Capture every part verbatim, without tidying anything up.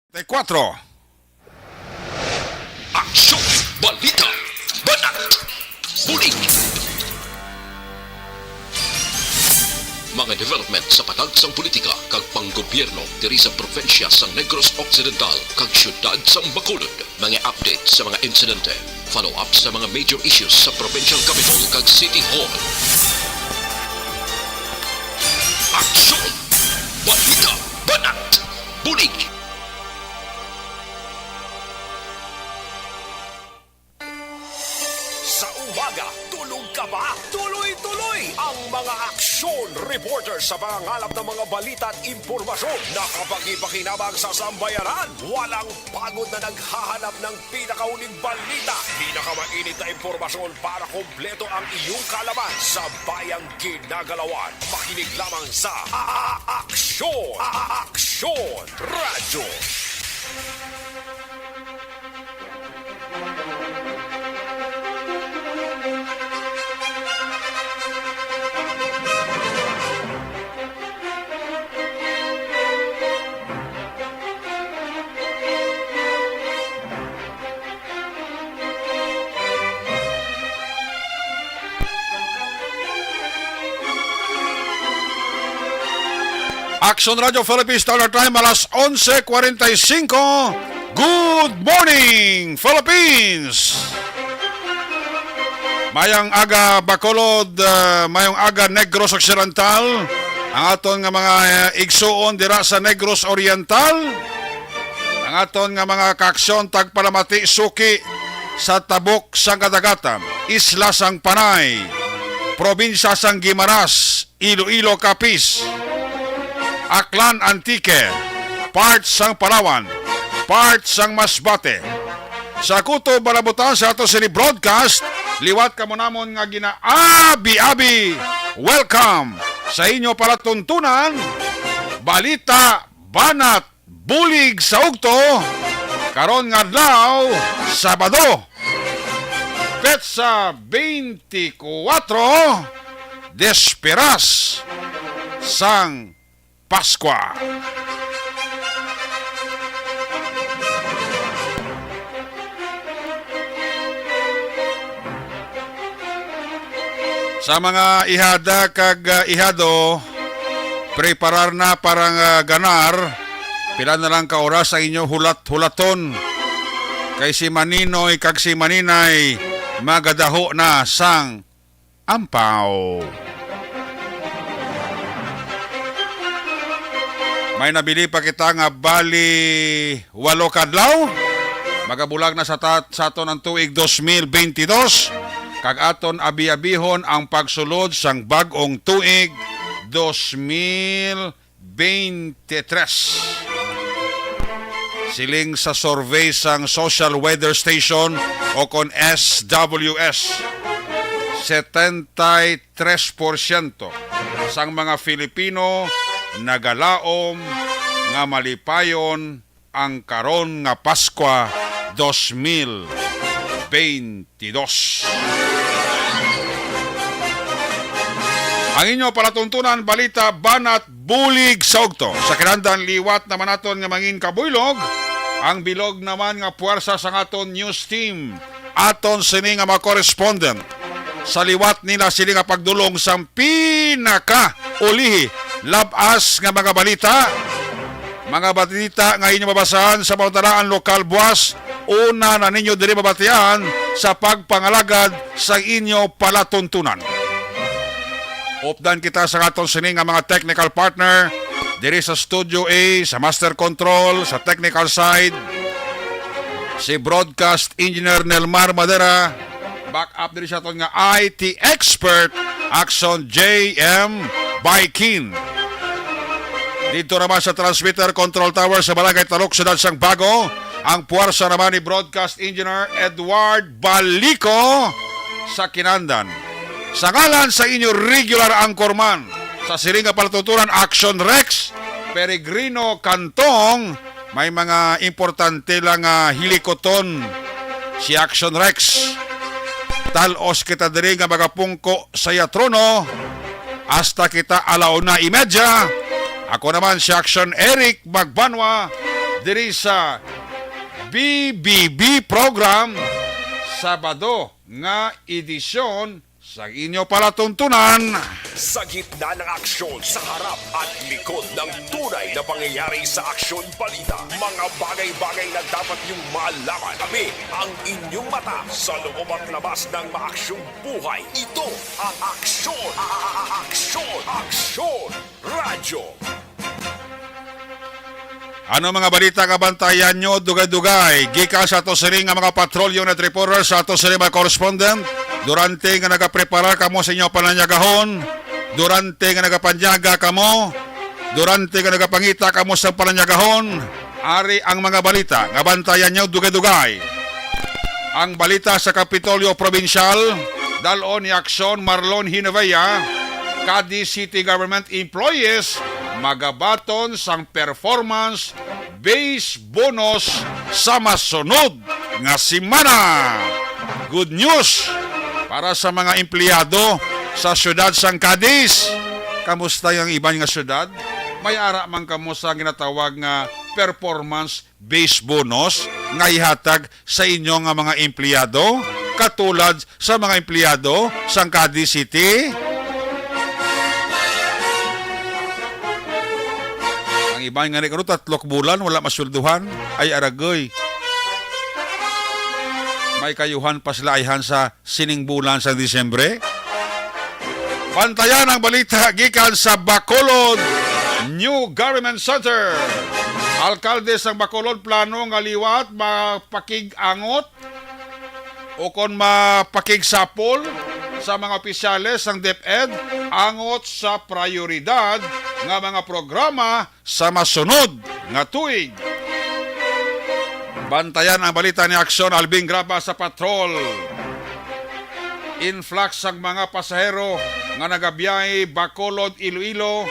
Kuwatro. Aksyon, balita, banat, bulig. Mga development sa patagsang politika kag panggobyerno diri sa probinsya sang Negros Occidental kag siyudad sang Bacolod. Mga update sa mga insidente, follow-up sa mga major issues sa provincial capital kag city hall. Aksyon, balita, banat, bulig. Sa umaga, tulog ka ba? Tuloy-tuloy ang mga aksyon reporter sa pangangalap ng mga balita at impormasyon na kapakipakinabang sa sambayanan. Walang pagod na naghahanap ng pinakauling balita, pinakamainit na impormasyon para kompleto ang iyong kaalaman sa bayang ginagalawan. Makinig lamang sa A-, A-, Aksyon! A-, A-, Aksyon! Radyo. Action Radio Philippines, Standard Time, alas onse kwarenta y cinco. Good morning, Philippines! Mayang aga, Bacolod, ah, mayong aga, Negros Occidental, ang aton nga mga, eh, igsuon dira sa Negros Oriental, ang aton nga mga kaaksyon tagpalamati suki sa tabok sang kadagatan, isla sang Panay, probinsya sang Guimaras, Iloilo, Capiz, Aklan, Antique, part sang Palawan, part sang Masbate. Sa kutob, malabutan sa ato sini broadcast, liwat kamo namon nga ginaabi-abi. Welcome sa inyo palatuntunan, balita, banat, bulig sa ugto, karon nga adlaw, Sabado, petsa twenty-four, desperas sang Paskwa. Sa mga ihada kag, ah, ihado, preparar na para nga ganar. Pila na lang ka oras ang inyo hulat-hulaton. Kay si Maninoy kag si Maninay magadaho na sang ampaw. May nabili pa kita nga bali walo ka adlaw. Magabulag na sa ta-, sa aton ang tuig dos mil bentidós, kag aton abi-abihon ang pagsulod sang bag-ong tuig dos mil bente tres. Siling sa survey sang Social Weather Station o kon S W S, setenta y tres porsyento sang mga Filipino nagalaom nga malipayon ang karon nga Paskwa dos mil bentidós. Ang inyo palatuntunan, balita, banat, bulig sa ugto. Sa kinahanglan, liwat naman naton nga mangin kabuylog ang bilog naman nga puwersa sang aton news team. Aton sini nga mga correspondent, sa liwat nila sini nga pagdulong sang pinakaulihi, lab-as nga mga balita, mga balita nga inyo mabasahan sa mga talaan lokal buwas, una na ninyo diri mabatian sa pagpangalagad sa inyo palatuntunan. Updan kita sa aton sini nga mga technical partner diri sa Studio A, sa Master Control, sa technical side, si Broadcast Engineer Nelmar Madera, back up diri sa aton nga I T expert, Axon J M Baikin. Dito naman sa transmitter control tower sa Barangay Talok, Siyudad sang Bago, ang puwersa naman ni Broadcast Engineer Edward Balico sa kinahanglan. Sa ngalan sa inyo regular anchorman sa siling nga palatuntunan, Action Rex, Peregrino Cantong, may mga importante lang nga hilikoton si Action Rex. Tal-os kita diri nga magapungko sa iya trono hasta kita ala una y media. Ako naman si Action Eric Magbanwa, diri sa B B B program, Sabado nga edisyon sa inyo palatuntunan. Sa gitna ng aksyon, sa harap at likod ng tunay na pangyayari sa Aksyon Balita, mga bagay-bagay na dapat niyong malaman. Kami ang inyong mata sa loob at labas ng maaksyong buhay. Ito ang Aksyon, a-, a-, a-, Aksyon, Aksyon Radyo. Ano mga balita nga bantayan nyo dugay-dugay gikan sa ato sini nga mga patrol unit reporter, sa ato sini mga correspondent? Durante nga nagapreparar kamo sa inyong pananyagahon, durante nga nagapanyaga kamo, durante nga nagapangita kamo sa pananyagahon, ari ang mga balita nga bantayan nyo dugay-dugay. Ang balita sa Kapitolyo Probinsyal, dal-on ni Aksyon Marlon Hinovea, Cadiz City Government employees magabaton sang performance base bonus sa masunod nga semana. Good news para sa mga empleyado sa siyudad sang Cadiz. Kamusta ang iban nga siyudad? May ara man kamo sa ginatawag nga performance base bonus nga ihatag sa inyo nga mga empleyado, katulad sa mga empleyado sang Cadiz City? Ang iban nga ni, ano, tatlok bulan wala masweldohan. Ay, aragay. May kayuhan pa sila ayhan sa sining bulan sa Disyembre. Bantayan ang balita gikan sa Bacolod New Government Center. Alkalde sang Bacolod plano nga liwat mapakig-angot ukon mapakigsapol sa mga opisyales sang DepEd angot sa prayoridad nga mga programa sa masunod nga tuig. Bantayan ang balita ni Aksyon Alvin Graba sa Patrol. Influx sang mga pasahero nga nagabiyahe Bacolod, Iloilo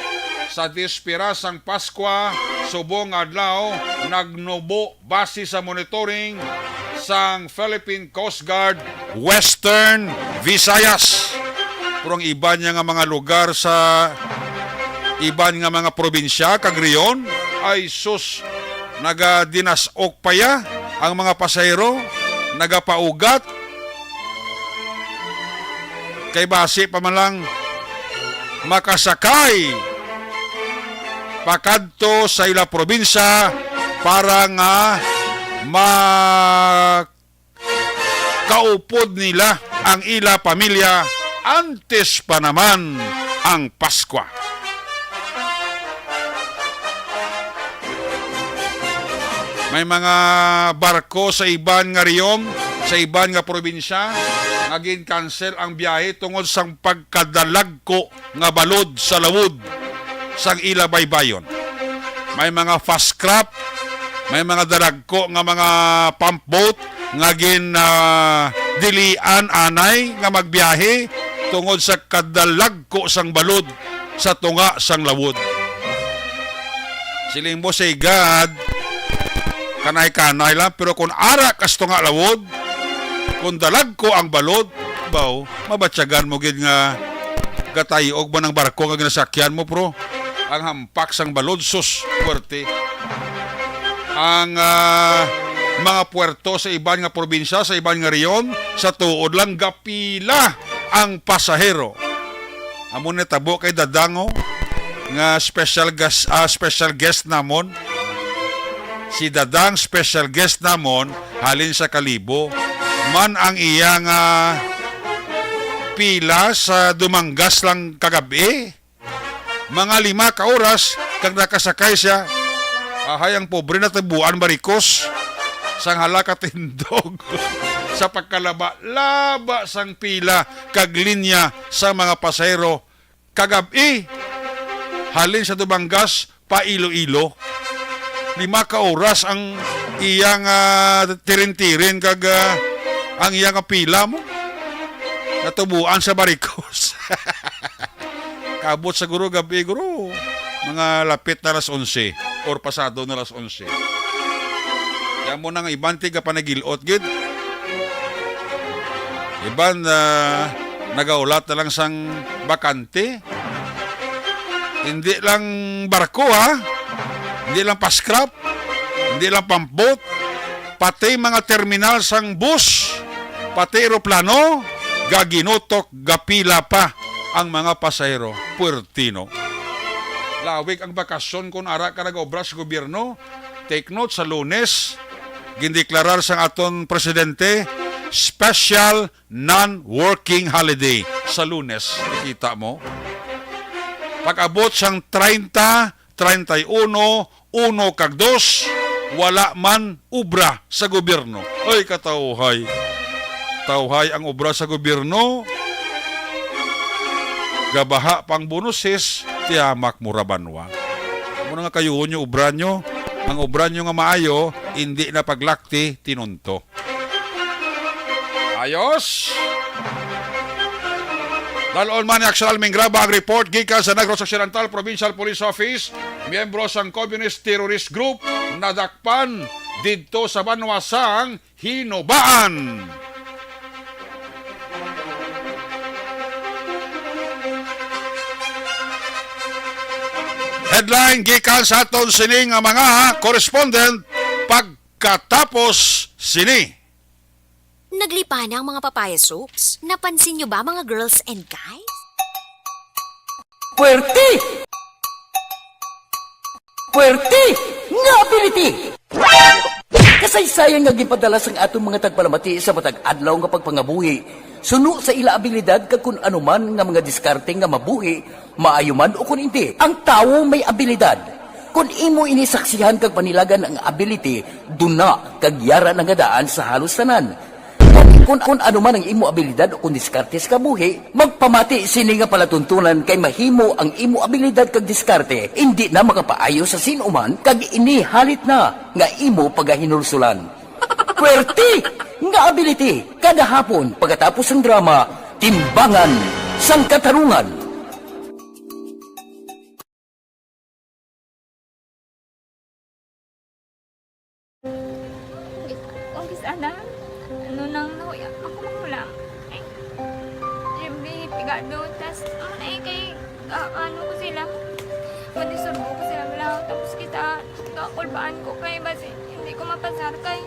sa dispira sang Paskwa subong nga adlaw nagnubo base sa monitoring sang Philippine Coast Guard Western Visayas. Pero ang iban niya nga mga lugar sa iban nga mga probinsya kag rehiyon, ay sus, nagadinas-ok pa ya ang mga pasahero, nagapaugat. Kay basi pa man lang makasakay pakadto sa ila probinsya para nga ma- kaupod nila ang ila pamilya antes pa naman ang Paskwa. May mga barko sa iban nga rehiyon, sa iban nga probinsya, nga gin-cancel ang biyahe tungod sang pagkadalagko nga balod sa lawod sang ila baybayon. May mga fast craft, may mga dalagko nga mga pump boat nga gin, ah, dilian anay nga magbiyahe tungod sa kadalagko sang balod sa tunga sang lawod. Siling mo, "Sigad, kanay-kanay lang, pero kung ara kas tunga lawod, kung dalagko ang balod, baw, mabatyagan mo gid nga gatay-og man ang barko nga ginasakyan mo, pro. Ang hampak sang balod, sus, puwerte." Ang, ah, mga puerto sa iban nga probinsya, sa iban nga rehiyon, sa tuod lang, gapila ang pasahero. Amo ni tabo kay Dadango nga special guest, ah, special guest namon. Si Dadang, special guest namon, halin sa Kalibo. Man ang iya nga pila sa Dumangas lang kagab-i. Mga lima ka oras kag nakasakay siya. Ahay, ang pobre natabuan barikos sang hala ka tindog sa pagkalaba-laba sang pila kag linya sa mga pasahero kagab-i halin sa Dumangas pa Iloilo. Lima ka oras ang iyang, ah, tirin-tirin kag, ah, ang iyang pila mo. Natubuan sa barikos. Kaabot sa guro gab-i, guro. Mga lapit na alas onse or pasado na alas onse. Kaya mo nang iban tiga panagilot gid. Iban, ah, nagaulat na lang sang bakante. Hindi lang barko, ha? Hindi lang pa-scrap. Hindi lang pampot, pati mga terminal sang bus, pati eroplano, gaginutok, gapila pa ang mga pasahero. Puertino. Lawig ang bakasyon kung ara ka nag-obra sa gobyerno. Take note, sa Lunes, gindeklarar sang aton presidente, special non-working holiday sa Lunes. Nakita mo? Pag-abot sang treinta, treinta y uno, uno kag dos, wala man obra sa gobyerno. Ay, katawhay. Tawhay ang obra sa gobyerno. Gabaha pang bonuses, tiyamak mo ra banwa. Amo na nga kayuhon nyo obra nyo. Ang obra nyo nga maayo, hindi na paglakti, tinunto. Ayos! Dal-on man ni Axel Almingraba ang report gikan sa Negros Occidental Provincial Police Office. Miyembro sang Communist Terrorist Group nadakpan didto sa banwa sang Hinobaan. Headline gikan sa aton sini nga mga correspondent pagkatapos sini. Naglipana ang mga papaya soaps. Napansin nyo ba, mga girls and guys? Puwerte! Puwerte nga ability! Kasaysayan nga ginpadala sang aton mga tagpalamati sa matag adlaw nga pagpangabuhi, suno sa ila abilidad kag kun ano man nga mga diskarte nga mabuhi, maayo man o kun indi. Ang tawo may abilidad. Kon imo ini saksihan kag panilagan ang ability, duna kag yara na nga daan sa halos tanan. Kon, kon ano man ang imo abilidad o kon diskarte sa kabuhi, magpamati sini nga palatuntunan kay mahimo ang imo abilidad kag diskarte indi na makapaayo sa sin-o man kag ini halit na nga imo pagahinulsulan. Puwerte nga ability kada hapon pagkatapos sang drama, Timbangan sang Katarungan. Kung kis-, kung kis-, ana, ano nang nahuya, ako man lang. Ay, Jimmy, pigado, tas, ano na eh, kay, ah, ano ko sila, madisurbo ko sila, wala, tapos kita, kakulbaan ko, kay basi, hindi ko mapasar, kay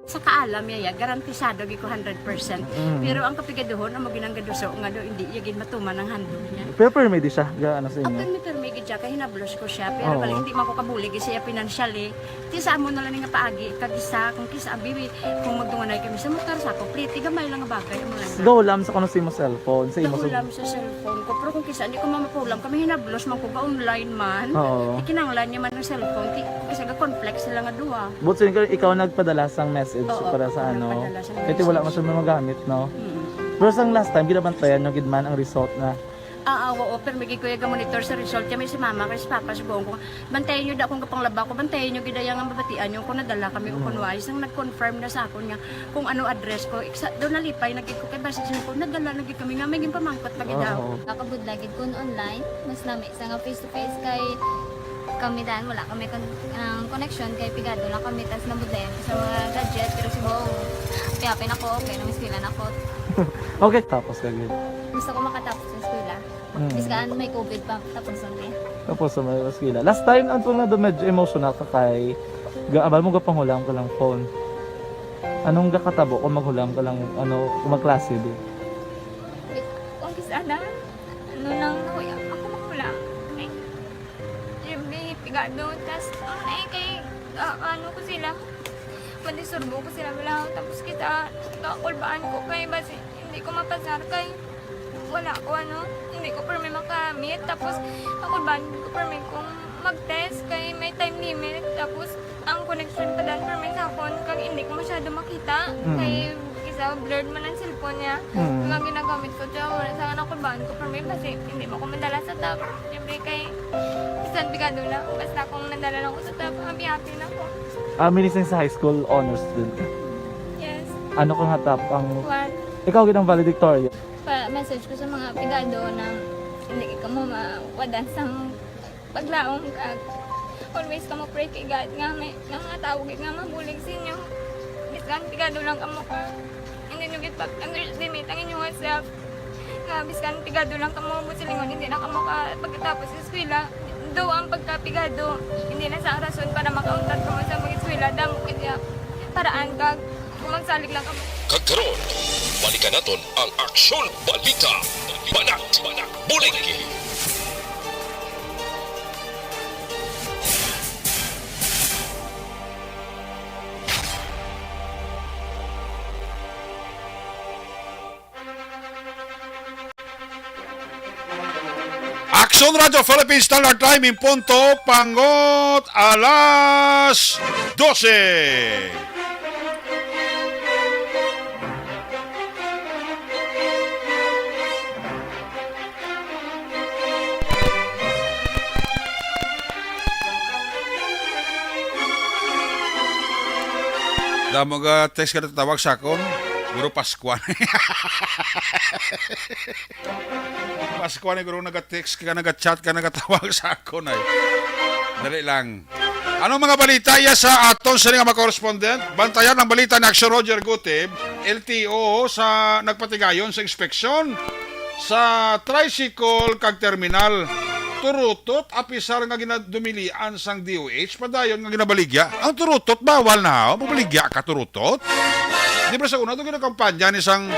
Sa kaalam niya, ya, garantisado gid ko hundred percent. Mm. Pero ang kapigaduhon, amo gid ang gaduso nga do, hindi iya gid matuman ang handog niya. Pero permi di siya, ga, ano sa imo? Permi, permi gid siya, kay hinablos ko siya. Pero Oo. bali, hindi man ko kabulig siya financially. Ti sa amo na lang nga paagi, kag isa, kung kisa, abi, kung magdunganay kami sa motor, sa ako, pliti, gamay lang nga bagay, amo lang. Gahulam sa kuno sa imo cellphone, sa imo sa Gahulam sa cellphone ko. Pero kung kisa, hindi ko mamapulam, kami hinablos man ko, ga-online man. Oo. Ikinanglan niya man ang cellphone, ti, kisa ga-conflict sila nga duha. But sin-, ikaw nagpadala sang message Oo, para sa ako ano? nagpadala sang Kaya wala man message. siya magamit, no? Mm. Pero sang last time, ginabantayan nyo gid man ang result na. Ah, ah, oo, pero may gid ko yung monitor sa result. Kaya may si mama, kay si papa, si buong ko. Bantayan nyo da kung kapanglaba ko, bantayan nyo gid yung mabatian nyo kung nadala kami o Mm. kung wais. Ang nag-confirm na sa akon nga kung ano address ko, iksa, doon nalipay na gid ko kay basi siya ko, nadala na gid kami nga may ginpamangkot pa gid daw. Oo. Nakabudla gid kun online, mas nami sa nga face to face kay kami dan wala kami kon-, ang connection kay pigado lang kami tas nabudlayan ko sa mga gadget pero si Bong, happy na ko, okay na, eskwela na ko. Okay, tapos ka gid. Gusto ko makatapos sa eskwela. Mm. Bisan may covid pa, tapos ang eh. Tapos sa may eskwela. Last time, ang tuna do medyo emotional ka kay ga-, abal mo gapanghulam ka lang phone. Anong gakatabo kung maghulam ka lang, ano, kung magklase di? Kung kis-a na, ano nang nahuya, ako maghulam. Ay, yung may pigado, tas, ang ay kay, ah, ano ko sila, madisurbo ko sila, wala. Tapos kita, kakulbaan ko kay basi, hindi ko mapasar kay, wala ko, ano, hindi ko permi makamit. Tapos, kakulbaan ko permi kung mag-test kay may time limit. Tapos, ang connection pa dan permi sa akon, kag hindi ko masyado makita. Mm. Kay, isa, blurred man ang cellphone niya. Mm. Ang ginagamit ko, tiyo, wala sa nakulbaan ko permi, basi, hindi mo ko madala sa top. Siyempre, kay, bisan pigado na, basta kung nadala lang ko sa top, happy-happy na ko. Ah, minising sa high school, honors student ka? Yes. Ano ka nga top ang One. Ikaw gid ang valedictorian? Pa-message ko sa mga pigado na hindi kamo mawadan sang paglaom, kag always kamo pray kay God nga may, nga mga tawo gid nga mabulig sa inyo. Bisan pigado lang kamo ka, hindi nyo gid pag-underestimate ang inyong self. Nga bisan pigado lang kamo, buot silingon, hindi na kamo ka pagkatapos sa eskwela. Do ang pagkapigado, hindi na sa rason para makauntat kamo sa mag-eskwela. Damo gid ya paraan kag kung magsalig lang kamo. Kag karon, balikan naton ang Aksyon Balita. Banat, Banat, Bulig. Aksyon Radio Philippines Standard Time in punto pangot alas dose. Damo ga text ka natatawag sa akon. Guro Pascuan. Pascuan, guro, naga-text ka, naga-chat ka, nagatawag sa akon ay. Dali lang. Ano mga balita iya sa aton sini nga mga correspondent? Bantayan ang balita ni Aksyon Roger Gutib, L T O sa nagpatigayon sa inspeksyon sa tricycle kag terminal. Turutot, apisar nga ginadumilian sang D O H, padayon nga ginabaligya. Ang turutot, bawal na, oh. Mabaligya ka, turutot. Di ba sa una, ito ginakampanya ni sang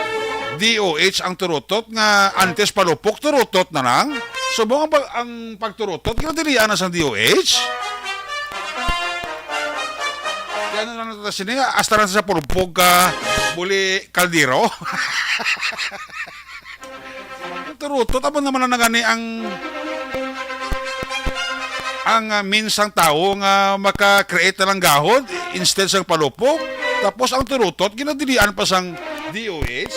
D O H ang turutot nga antes palupok, turutot na lang. Subong ang, pag- ang pagturutot, ginadilian na sang D O H. Kaya na lang natin sini, hasta lang sa pulupog ka, buli kaldero. Turutot, amo naman na gani ang, ang, ah, means sang tawo nga maka-create na lang gahod instead sang palupok. Tapos ang turutot, ginadilian pa sang D O H.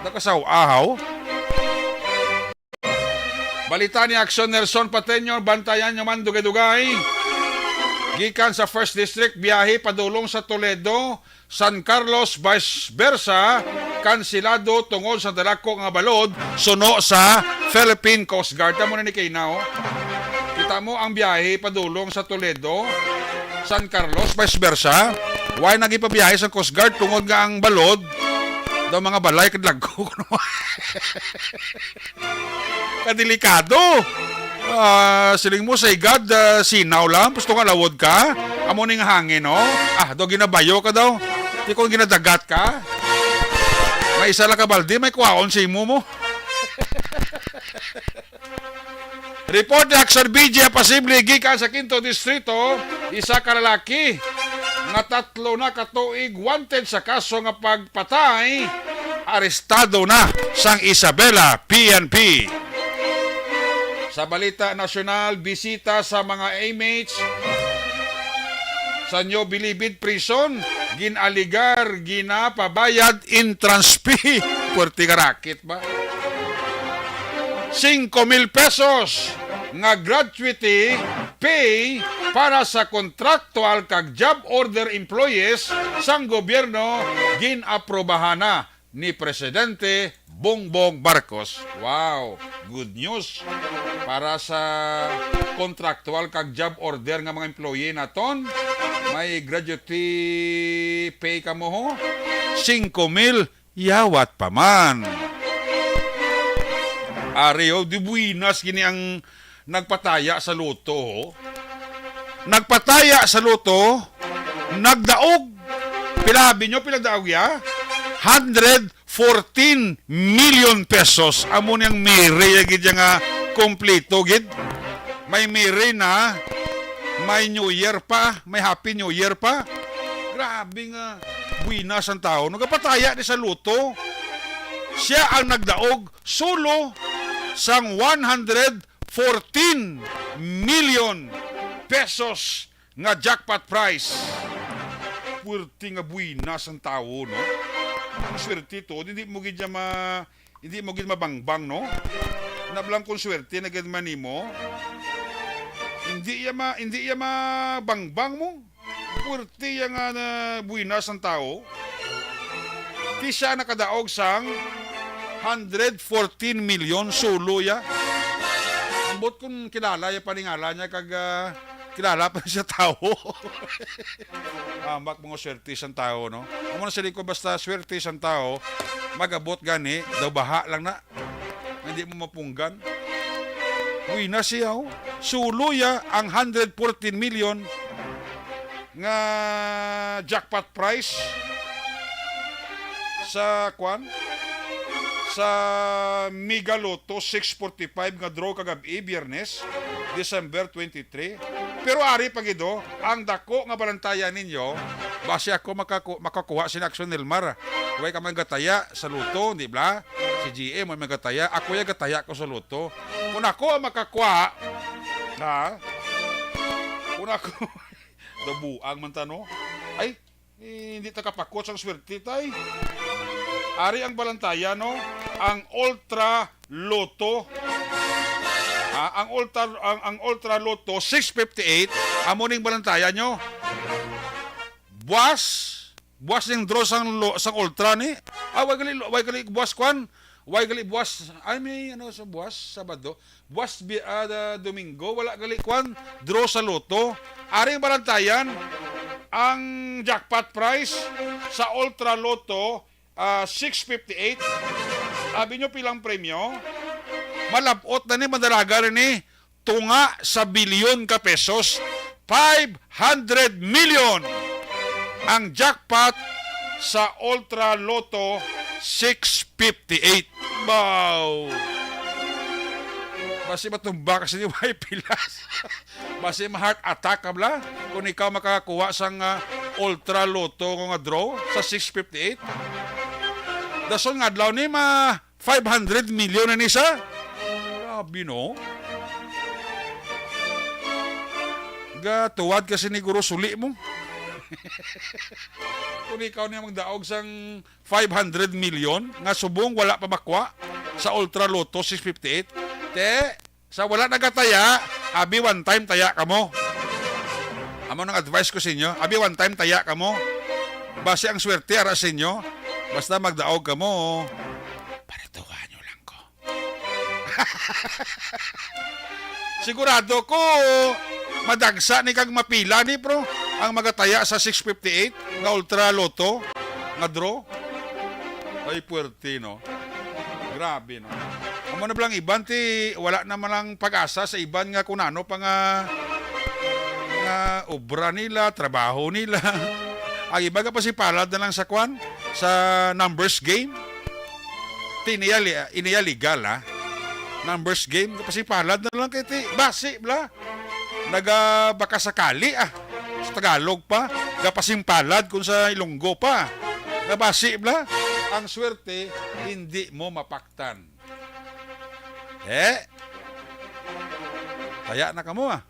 Nakasaw-ahaw. Balita ni Aksyon Nelson Pateño, bantayan nyo man dugay-dugay. Gikan sa First District, biyahe padulong sa Toledo, San Carlos, vice versa, kansilado tungod sa dalako nga balod suno sa Philippine Coast Guard. Tamo na ni Kay na, oh. Kita mo ang biyahe padulong sa Toledo, San Carlos, vice versa. Why naging pabiyahe sa Coast Guard? Tungod nga ang balod daw mga balay kadlagko. Kadelikado. Ah, siling mo, say God, ah, sinaw lang, gusto nga lawod ka. Amo ning hangin, no? Ah, do ginabayo ka daw. Di ko ginadagat ka. May isa lang ka balde, may kuwaon sa imo mo. Report ni Aksyon B J, posible gikan sa Quinto Distrito, isa ka lalaki nga tatlo na ka tuig wanted sa kaso nga pagpatay, arestado na sang Isabela P N P. Sa balita nasyonal, bisita sa mga inmates sa New Bilibid Prison, gin-aligar ginapabayad entrance fee. Puwerte ka racket ba? Singko mil pesos nga gratuity pay para sa contractual kag job order employees sang gobyerno gin-aprobahan na ni Presidente Bongbong Marcos. Wow, good news para sa contractual kag job order nga mga employee naton. May gratuity pay kamo, ho? Singko mil, yawat pa man. Ari, oh, di buwinas gini ang nagpataya sa loto, oh. Nagpataya sa loto, nagdaog. Pila abi nyo, pila daog ya? Hundred fourteen million pesos. Amo niyang mere ya gid ya nga kompleto gid. May mere na, may New Year pa, may Happy New Year pa. Grabe nga buwinas ang tao. Nagapataya ni sa loto. Siya ang nagdaog solo sang one hundred fourteen million pesos nga jackpot prize. Puwerte nga buwinas ang tawo, no? Ang swerte to, hindi mo gid niya ma-, hindi mo gid mabangbang, no? Nablang kung swerte na gid man nimo. Hindi ya ma-, hindi ya mabangbang mo. Puwerte ya nga na buwinas ang tawo. Ti siya nakadaog sang hundred fourteen million solo ya. Ambot kung kilala ya paningala niya kag, ah, kilala pa siya tawo. Ambot mga swerte sang tawo, no? Amo na siling ko, basta swerte sang tawo, magabot gani, daw baha lang na. Hindi mo mapunggan. Uy, na siya, oh. Solo ya ang hundred fourteen million nga jackpot prize sa, kwan, sa Mega Lotto six forty-five nga draw kagabi, Biyernes, December twenty-three. Pero ari pa gid, oh, ang dako nga balantayan ninyo, basi ako makaku-, makakuha si Action Nilmar. Way ka man gataya sa loto, di ba? Si G M may magataya, ako ya gataya ko sa loto. Kung ako ang makakuha, ha? Kung ako, dabuang man ta, no? Ay, eh, hindi ta kapakot sang swerte, tay. Ari ang balantayan, no? Ang Ultra Lotto. Ah, ang Ultra, ang, ang Ultra Lotto six fifty-eight, amo ning balantayan nyo. Buwas, buwas ning draw sang lo-, sang Ultra ni. Ah, way gali, way gali buwas kwan. Way gali buwas. Ay, may ano sa buwas, Sabado. Buwas bi-, ah, da-, Domingo, wala gali kwan. Draw sa Lotto. Aring balantayan, ang jackpot prize sa Ultra Lotto, ah, six fifty-eight. Abi nyo pilang premyo? Malabot na ni, madalaga na ni. Tunga sa bilyon ka pesos, five hundred million ang jackpot sa Ultra Lotto six fifty-eight. Wow! Basi matumba ka sa inyo, may pilas. Basi ma-heart attack ka bala kung ikaw makakuha sang, ah, Ultra Lotto nga draw sa six fifty-eight. Dason nga adlaw ni ma five hundred million na ni sa. Grabe, no? Gatuwad kasi ni Guro Suli mo. Kung ikaw niya magdaog sang five hundred million nga subong wala pa makwa sa Ultra Lotto six fifty-eight, te, sa wala nagataya, abi one time taya kamo. Amo nang advice ko sa inyo, abi one time taya kamo. Basi ang swerte ara sa inyo, basta magdaog kamo. Parituhan nyo lang ko. Sigurado ko, madagsa ni kag mapila ni, pro, ang magataya sa six fifty-eight nga Ultra Lotto nga draw. Ay, puwerte, no? Grabe, no? Amo na bala ang iban, ti, wala na man lang pag-asa sa iban nga kung ano pa nga, nga obra nila, trabaho nila. Ang iba ka pa si palad na lang sa kwan, sa numbers game. Ti, iniya li-, iniya legal, ha? Numbers game, kapasipalad na lang kay ti, basi, bla. Nagabaka sakali, ah. Sa Tagalog pa, gapasimpalad kung sa Ilonggo pa. Nabasi, bla. Ang swerte, hindi mo mapaktan. Eh? Kaya na kamo, ah.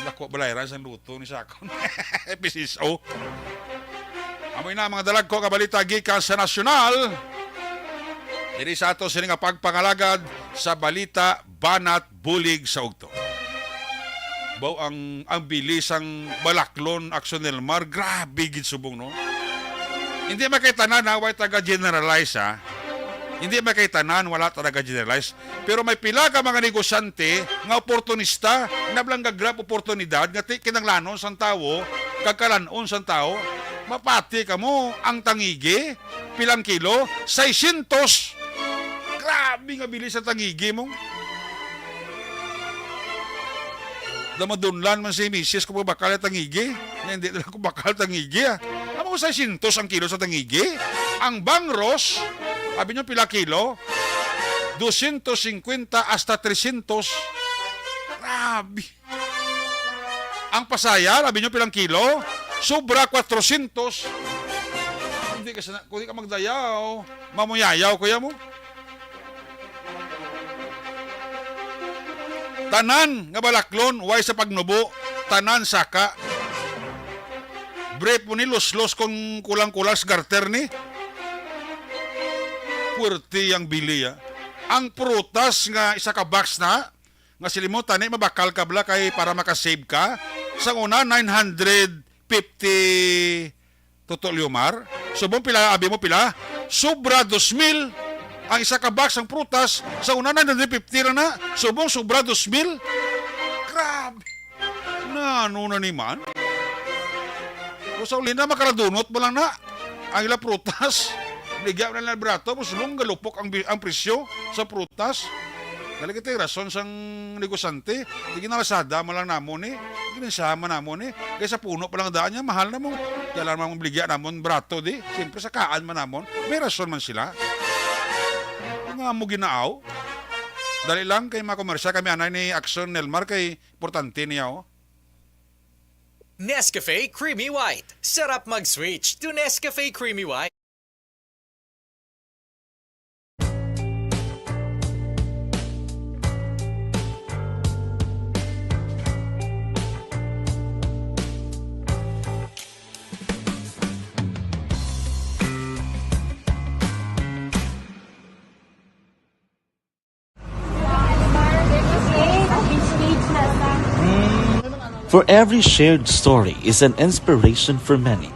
Dako balay ra sang luto ni Sakon. P C S O. Amo na mga dalagko nga balita gikan sa nasyonal. Diri sa ato sini nga pagpangalagad sa balita, banat bulig sa ugto. Baw ang, ang bilis sang balaklon, Action Nilmar, grabe gid subong, no? Hindi man kay tanan, ha, way taga-generalize, ha. Hindi man kay tanan, wala taga-generalize. Pero may pila ka mga negosyante nga oportunista, nablang nga grab oportunidad nga ti kinanglanon sang tawo, kag kalan-on sang tawo. Mapati kamo, ang tangigi, pilang kilo? Seiscientos. Grabe! Bi nga bili sa tangigi mo. Da madunlan man si misis ko pabakal ang tangigi. Nga hindi na lang ko bakal tangigi, ah. Amo ko seiscientos ang kilo sa tangigi. Ang bangros, abi nyo pila kilo? Doscientos cincuenta hasta trescientos. Grabe. Ang pasaya, labi nyo pilang kilo? Sobra kwatrocientos. Hindi ka sana, kung di ka magdayaw, mamuyayaw, kuya mo. Tanan nga balaklon, way sa pagnubo, tanan saka. Brief mo ni, luslos kung kulang-kulang sa garter ni. Puwerte ang bili, ah. Ang prutas nga isa ka box na, nga siling mo, tani, mabakal ka bala kay para makasave ka. Sa una, nine hundred fifty, Toto Liomar. Subong pila, abi mo pila? Sobra dos mil. Ang isa ka box ang prutas, sa una, nine hundred fifty lang na. Subong, sobra dos mil. Grabe. Na, ano na ni man? O sa uli na, makaradunot mo lang na. Ang ila prutas, bigyan na nila barato, mas lung galupok ang, bi- ang presyo sa prutas. Dali kita yung rason sang negosyante. Di ginalasada man lang namon eh. Ginansyahan man namon eh. Kaya sa puno pa lang daan niya, mahal na mo. Kaya lang mong bligyan namon barato di. Siyempre, sa kaan man namon. May rason man sila. Nga mo ginaaw. Dali lang kay mga komersya kami anay ni Action Nelmar kay importante niya, oh. Nescafe Creamy White. Sarap mag-switch to Nescafe Creamy White. For every shared story is an inspiration for many.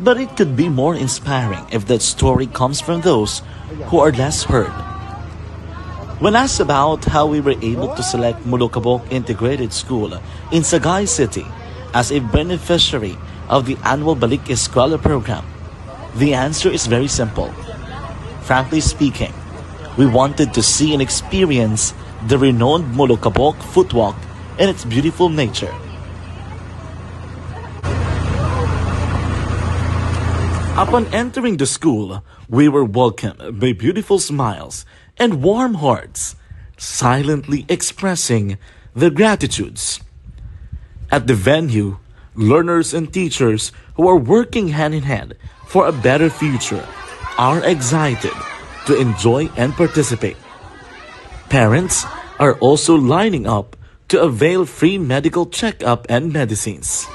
But it could be more inspiring if that story comes from those who are less heard. When asked about how we were able to select Molokabok Integrated School in Sagay City as a beneficiary of the annual Balik Eskwela program, the answer is very simple. Frankly speaking, we wanted to see and experience the renowned Molokabok Footwalk and its beautiful nature. Upon entering the school, we were welcomed by beautiful smiles and warm hearts, silently expressing their gratitudes. At the venue, learners and teachers who are working hand in hand for a better future are excited to enjoy and participate. Parents are also lining up to avail free medical checkup and medicines.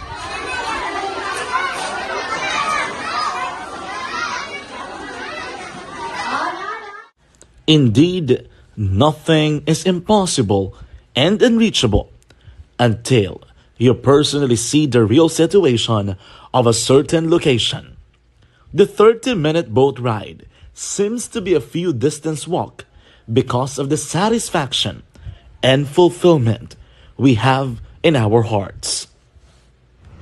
Indeed, nothing is impossible and unreachable until you personally see the real situation of a certain location. The thirty-minute boat ride seems to be a few distance walk because of the satisfaction and fulfillment we have in our hearts.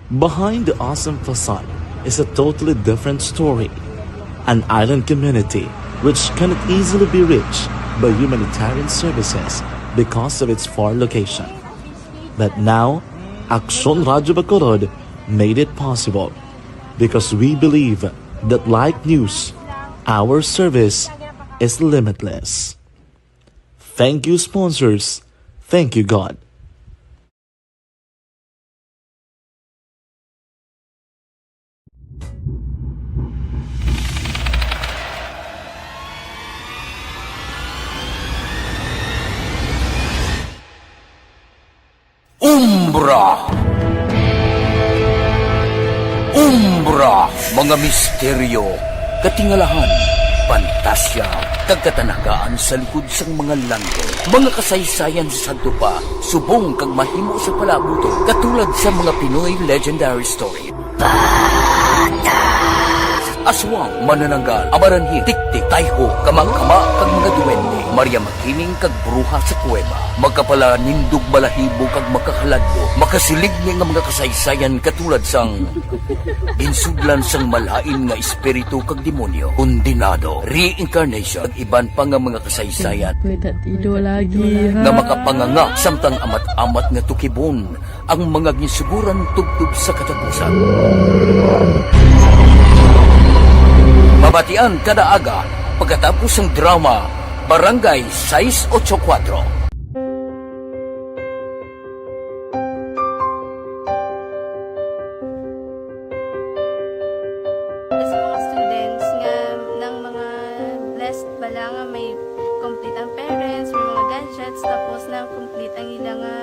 Behind the awesome facade is a totally different story, an island community which cannot easily be reached by humanitarian services because of its far location. But now, Aksyon Radyo Bacolod made it possible because we believe that like news, our service is limitless. Thank you, sponsors. Thank you, God. Umbra. Umbra, mga misteryo, katingalahan, pantasya, kag katanagaan sa likod sang mga langit. Mga kasaysayan sa sadto pa, subong kag mahimo sa palaabuton, katulad sa mga Pinoy legendary story. Aswang, manananggal, amaranhil, tiktik, tayho, kamangkama, kag mga duwende, Maria Makiling kag bruha sa kuweba. Makapalanindog, balahibo kag makakaladlok, makasiling ni nga mga kasaysayan katulad sang ginsudlan sang malain nga espiritu kag demonyo, kondenado, reincarnation, kag iban pa nga mga kasaysayan May tatido lagi, nga ha? makapanganga samtang amat-amat nga tukibon ang mga ginsuguran tubtob sa katapusan. Mabatian kada aga pagkatapos sang drama Barangay sais ocho kuatro. Sa mga students nga nang mga blessed bala nga may complete ang parents, may mga gadgets, tapos nang complete ang ila nga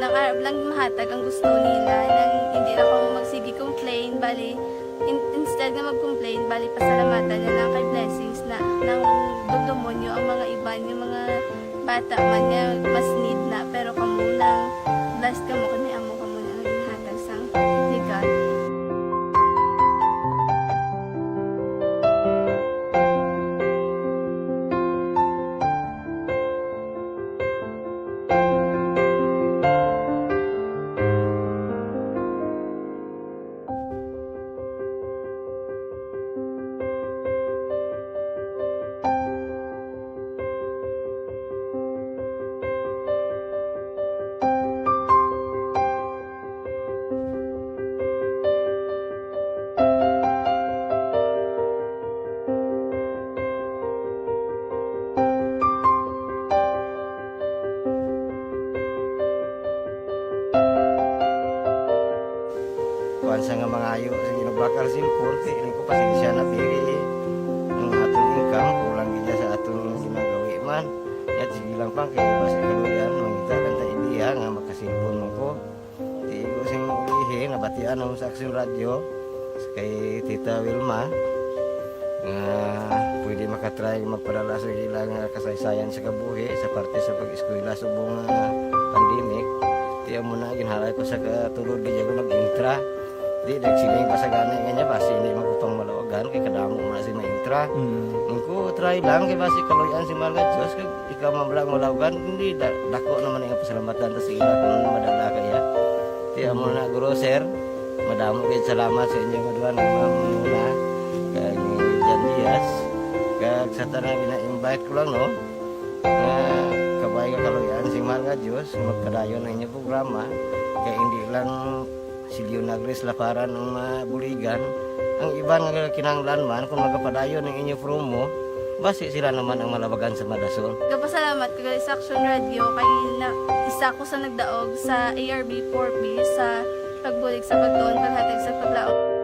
nang arab lang mahatag ang gusto nila, nang hindi na ko magsige complain, bali in, instead nga mag-complain, bali pasalamatan na lang kay blessings na nang dugdumon nyo ang mga iban, yung mga bata man nga mas need na, pero kamo lang blessed kamo kay may amo kamo na nga ginhatag sang ni God. Kuan sa nga mangayo sa ginabakal cellphone, kay rin ko pasensya na, pili ang aton income, kulang gid sa aton ginagawi man. Yat, sige lang pa, kay basi kaluyan, mangita lang ta ideya nga makasilpon man ko. Di ko sing ulihi, nabatian ako sa Action Radio, kay Tita Wilma, nga pwede makatry magpadala sa ila nga kasaysayan sa kabuhi sa parte sa pag-eskwela subong nga pandemic. Di amo na, ginhalay ko sa katulod, di ako nag-intra. Di, nagsiling pa sa gani nga niya, basi hindi man ko pang malawagan, kay kadamo mo na si maintra. Mm. Ang ko, try lang, kay basi kaluyan si Mahal nga Diyos, kag ikaw man lang malawagan, hindi, da-, dako naman ang pasalamatan ta sa ila kung madala kaya. Di amo na, Guro, Sir, madamo kayo salamat sa inyo nga duha nga mga muna, kag Jan Diaz, kag sa tanan gina-invite ko lang, no, nga kabay nga kaluyan si Mahal nga Diyos, magpadayon ang inyong programa, kay hindi lang si Leonagris Laparan ang mabuligan. Ang iban nga kinahanglan man, kung magapadayon ang inyo promo, basi sila naman ang malabagan sa madasol. Gapasalamat ko gali sa Action Radio kay na, isa ko sa nagdaog sa A R B four B sa pagbulig sa pagtuon, paghatag sa paglaom.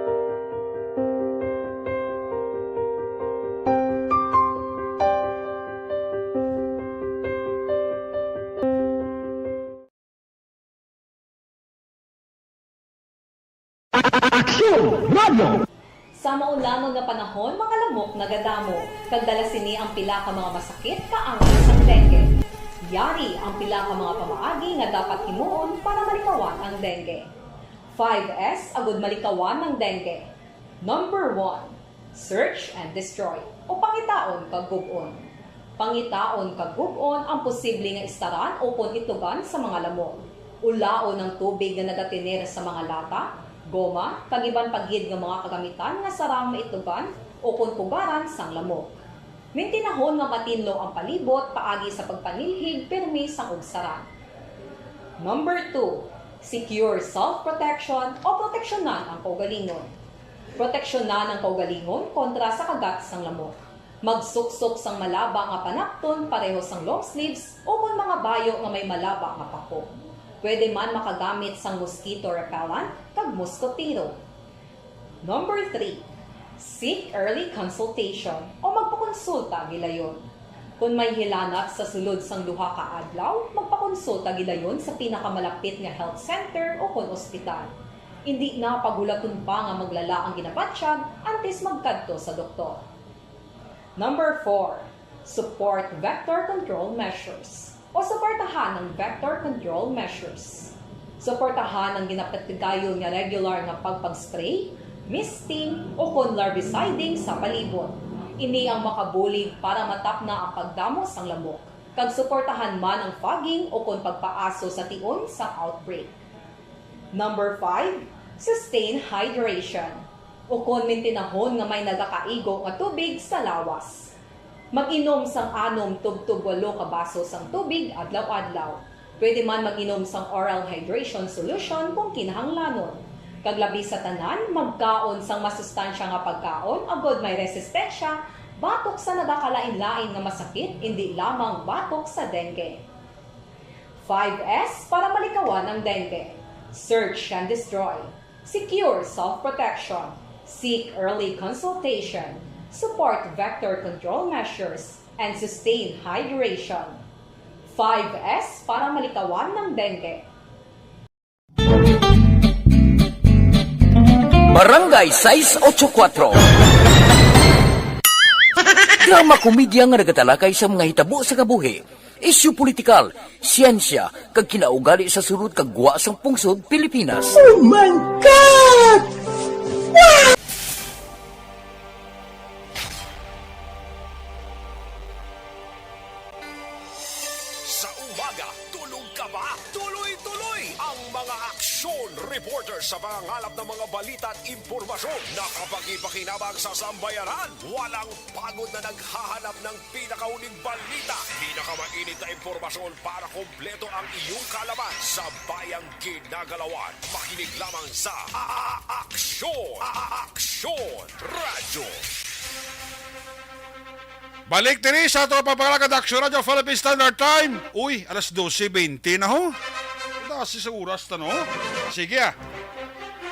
Aksyon Radio! Sa maulamon nga panahon, mga lamok nagadamo, kag dala sini ang pila ka mga masakit kaangay sang dengue. Yari ang pila ka mga pamaagi nga dapat himuon para malikawan ang dengue. Five S agud malikawan ang dengue. Number one, search and destroy, o pangitaon kag gub-on. Pangitaon kag gub-on ang posible nga istaran ukon itugan sa mga lamok. Ulaon ang tubig nga nagatener sa mga lata, goma, kag iban pa gid nga mga kagamitan nga sarang maitugan ukon pugaran sang lamok. Mintinahon nga matinlo ang palibot paagi sa pagpanilhig pirmi sang ugsaran. Number two, secure self-protection o proteksyonan ang kaugalingon. Proteksyonan ang kaugalingon kontra sa kagat sang lamok. Magsuksok sang malaba nga panakton pareho sang long sleeves ukon mga bayo nga may malaba nga pako. Pwede man makagamit sang mosquito repellent kag moskotero. Number three, seek early consultation o magpakonsulta gilayon. Kon may hilanat sa sulod sang duha ka adlaw, magpakonsulta gilayon sa pinakamalapit nga health center ukon ospital. Indi na paghulaton pa nga maglala ang ginabatyag antes magkadto sa doktor. Number four, support vector control measures o suportahan ang vector control measures. Suportahan ang ginapatigayon nga regular nga pagpag-spray, misting, ukon larviciding sa palibot. Ini ang makabulig para matapna ang pagdamo sang lamok. kag suportahan man ang fogging ukon pagpaaso sa tion sang outbreak. Number five, sustain hydration, ukon mintinahon nga may nagakaigo nga tubig sa lawas. Mag-inom sang anom tubtob walo ka baso sang tubig adlaw-adlaw. Pwede man mag-inom sang oral hydration solution kung kinahanglanon. Kag labi sa tanan, magkaon sang masustansya nga pagkaon agod may resistensya batok sa nagakalain-lain nga masakit, indi lamang batok sa dengue. Five S para malikawan ang dengue. Search and destroy. Secure self-protection. Seek early consultation. Support vector control measures. And sustain hydration. Five S para malikawan ng dengue. Barangay sais ocho kuatro. Drama komedya nga nagatalakay sa mga hitabo sa kabuhi, isyu politikal, siyensya, kag kinaugali sa sulod kag gwa sang pungsod Pilipinas. Oh my God! Sa umaga, tulog ka ba? Tuloy-tuloy ang mga aksyon reporter sa pangangalap ng mga balita at impormasyon. Nakapagpakinabang sa sambayanan, walang pagod na naghahanap ng pinakahuling balita, pinakamainit na impormasyon para kompleto ang iyong kaalaman sa bayang ginagalawan. Makinig lamang sa A-, A-, Aksyon, A-, A-, Aksyon Radyo. Balik diri sa ato pagpangalagad, Aksyon Radyo Philippine Standard Time. Uy, alas dose bente na, ho. Dasi sa oras ta, no? Sige, ah.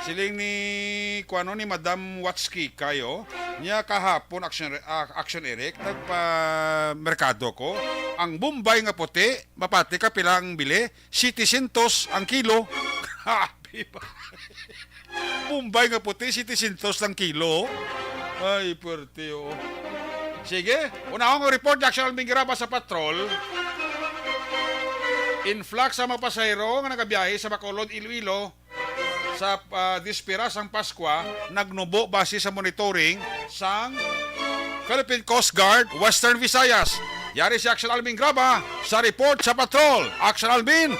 Siling ni, kuano, ni Madam Watski kayo. Niya kahapon, Aksyon, ah, Aksyon Eric, nagpa-merkado ko. Ang Bombay nga puti, mapati ka pila ang bili? Setecientos ang kilo. Grabe ba? Bombay nga puti, setecientos lang kilo. Ay, puwerte, oh. Sige, unahon ang report ni Aksyon Alvin Graba sa Patrol. Influx sa mga pasahero nga nagabiyahe sa Bacolod, Iloilo sa, ah, dispira sang Paskwa nagnubo base sa monitoring sang Philippine Coast Guard Western Visayas. Yari si Aksyon Alvin Graba sa report sa Patrol. Aksyon Alvin,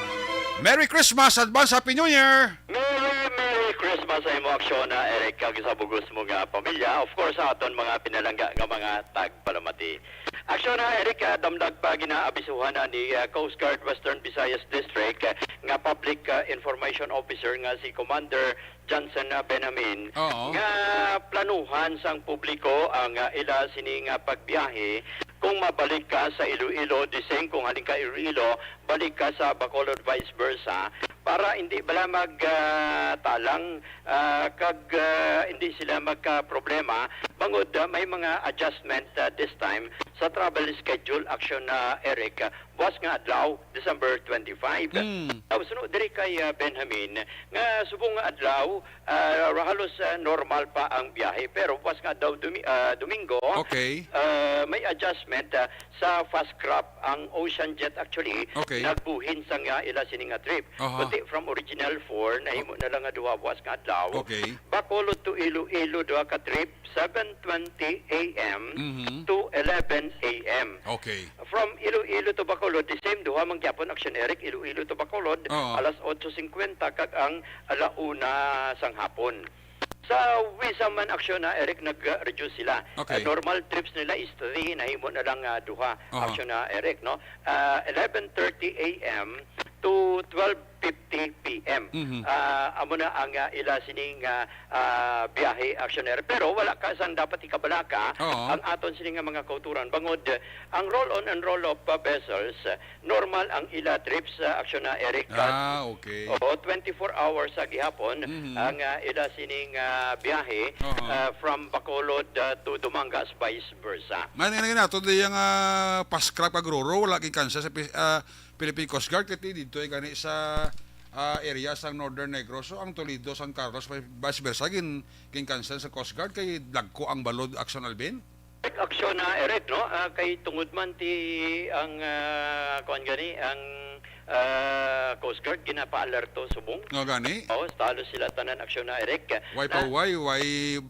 Merry Christmas, Advance Happy New Year! Merry, Merry Christmas sa imo, Aksyon, ah, Eric, kag sa bugos mo nga pamilya. Of course, sa aton mga pinalangga nga mga tagpalamati. Aksyon, ah, Eric, ah, damdag pa ginaabisuhan na ni, ah, Coast Guard Western Visayas District, ah, nga Public, ah, Information Officer nga si Commander Johnson, ah, Benjamin, Oo. nga planuhan sang publiko ang, ah, ila sini nga pagbiyahe kung mabalik ka sa Iloilo, the same kung halin ka Iloilo, balik ka sa Bacolod, vice versa, para hindi bala mag, ah, talang, ah, kag, ah, hindi sila magka-problema, bangod, ah, may mga adjustment, ah, this time sa travel schedule, Aksyon, ah, Eric, ah, buwas nga adlaw, December twenty-five. Mm. Tapos, no, diri kay, ah, Benjamin, nga subong nga adlaw, ah, halos, ah, normal pa ang biyahe. Pero buwas nga adlaw, Dumi-, ah, Domingo, Okay. ah, may adjustment, ah, sa fast craft ang Ocean Jet. Actually, Okay. nagbuhin sa nga ila sini nga trip. Aha. Kundi from original four, nahimo na lang nga duha buwas nga adlaw. Okay. Bacolod to Iloilo, duha ka trip, seven twenty A M Mhm. to eleven A M. Okay. From Iloilo to Bacolod, the same, duha man gyapon, Aksyon Eric, Iloilo to Bacolod, Oo. alas otso singkwenta kag ang ala una sang hapon. Sa Wisa man, Aksyon, ah, Eric, nag-reduce sila. Okay. Ah, normal trips nila is three, nahimo na lang, ah, duha, Aha. Aksyon, ah, Eric, no? Ah, eleven thirty A M to twelve fifty P M. Mhm. Ah, amo na ang, ah, ila sining, ah, ah, biyahe, Aksyon Eric. Pero wala ka sang dapat ikabalaka Oo. ang aton sini nga mga kauturan. Bangod, ang roll-on and roll-off, ah, vessels, ah, normal ang ila trips, ah, Aksyon, ah, Eric. Ah, okay. Oo, twenty-four hours sa gihapon Mhm. ang, ah, ila sining, ah, biyahe, Aha. ah, from Bacolod, ah, to Dumangas, vice versa. Man, nga, nga, to di ang, ah, fast craft kag Roro, wala gin-cancel sa Pi-, ah, Philippine Coast Guard, kay didto ay gani sa, ah, area sa Northern Negros. So, ang Toledo, San Carlos, vice versa, gin, gin-cancel sa Coast Guard, kay dagko ang balod, Aksyon Alvin. Aksyon na, Eric, no? Ah, kay tungod man ti ang, ah, kuwan gani, ang, ah, Coast Guard ginapa-alerto subong. Nga gani? Oo, talo sila tanan, Aksyon na, Eric. Why Na pa, why, why,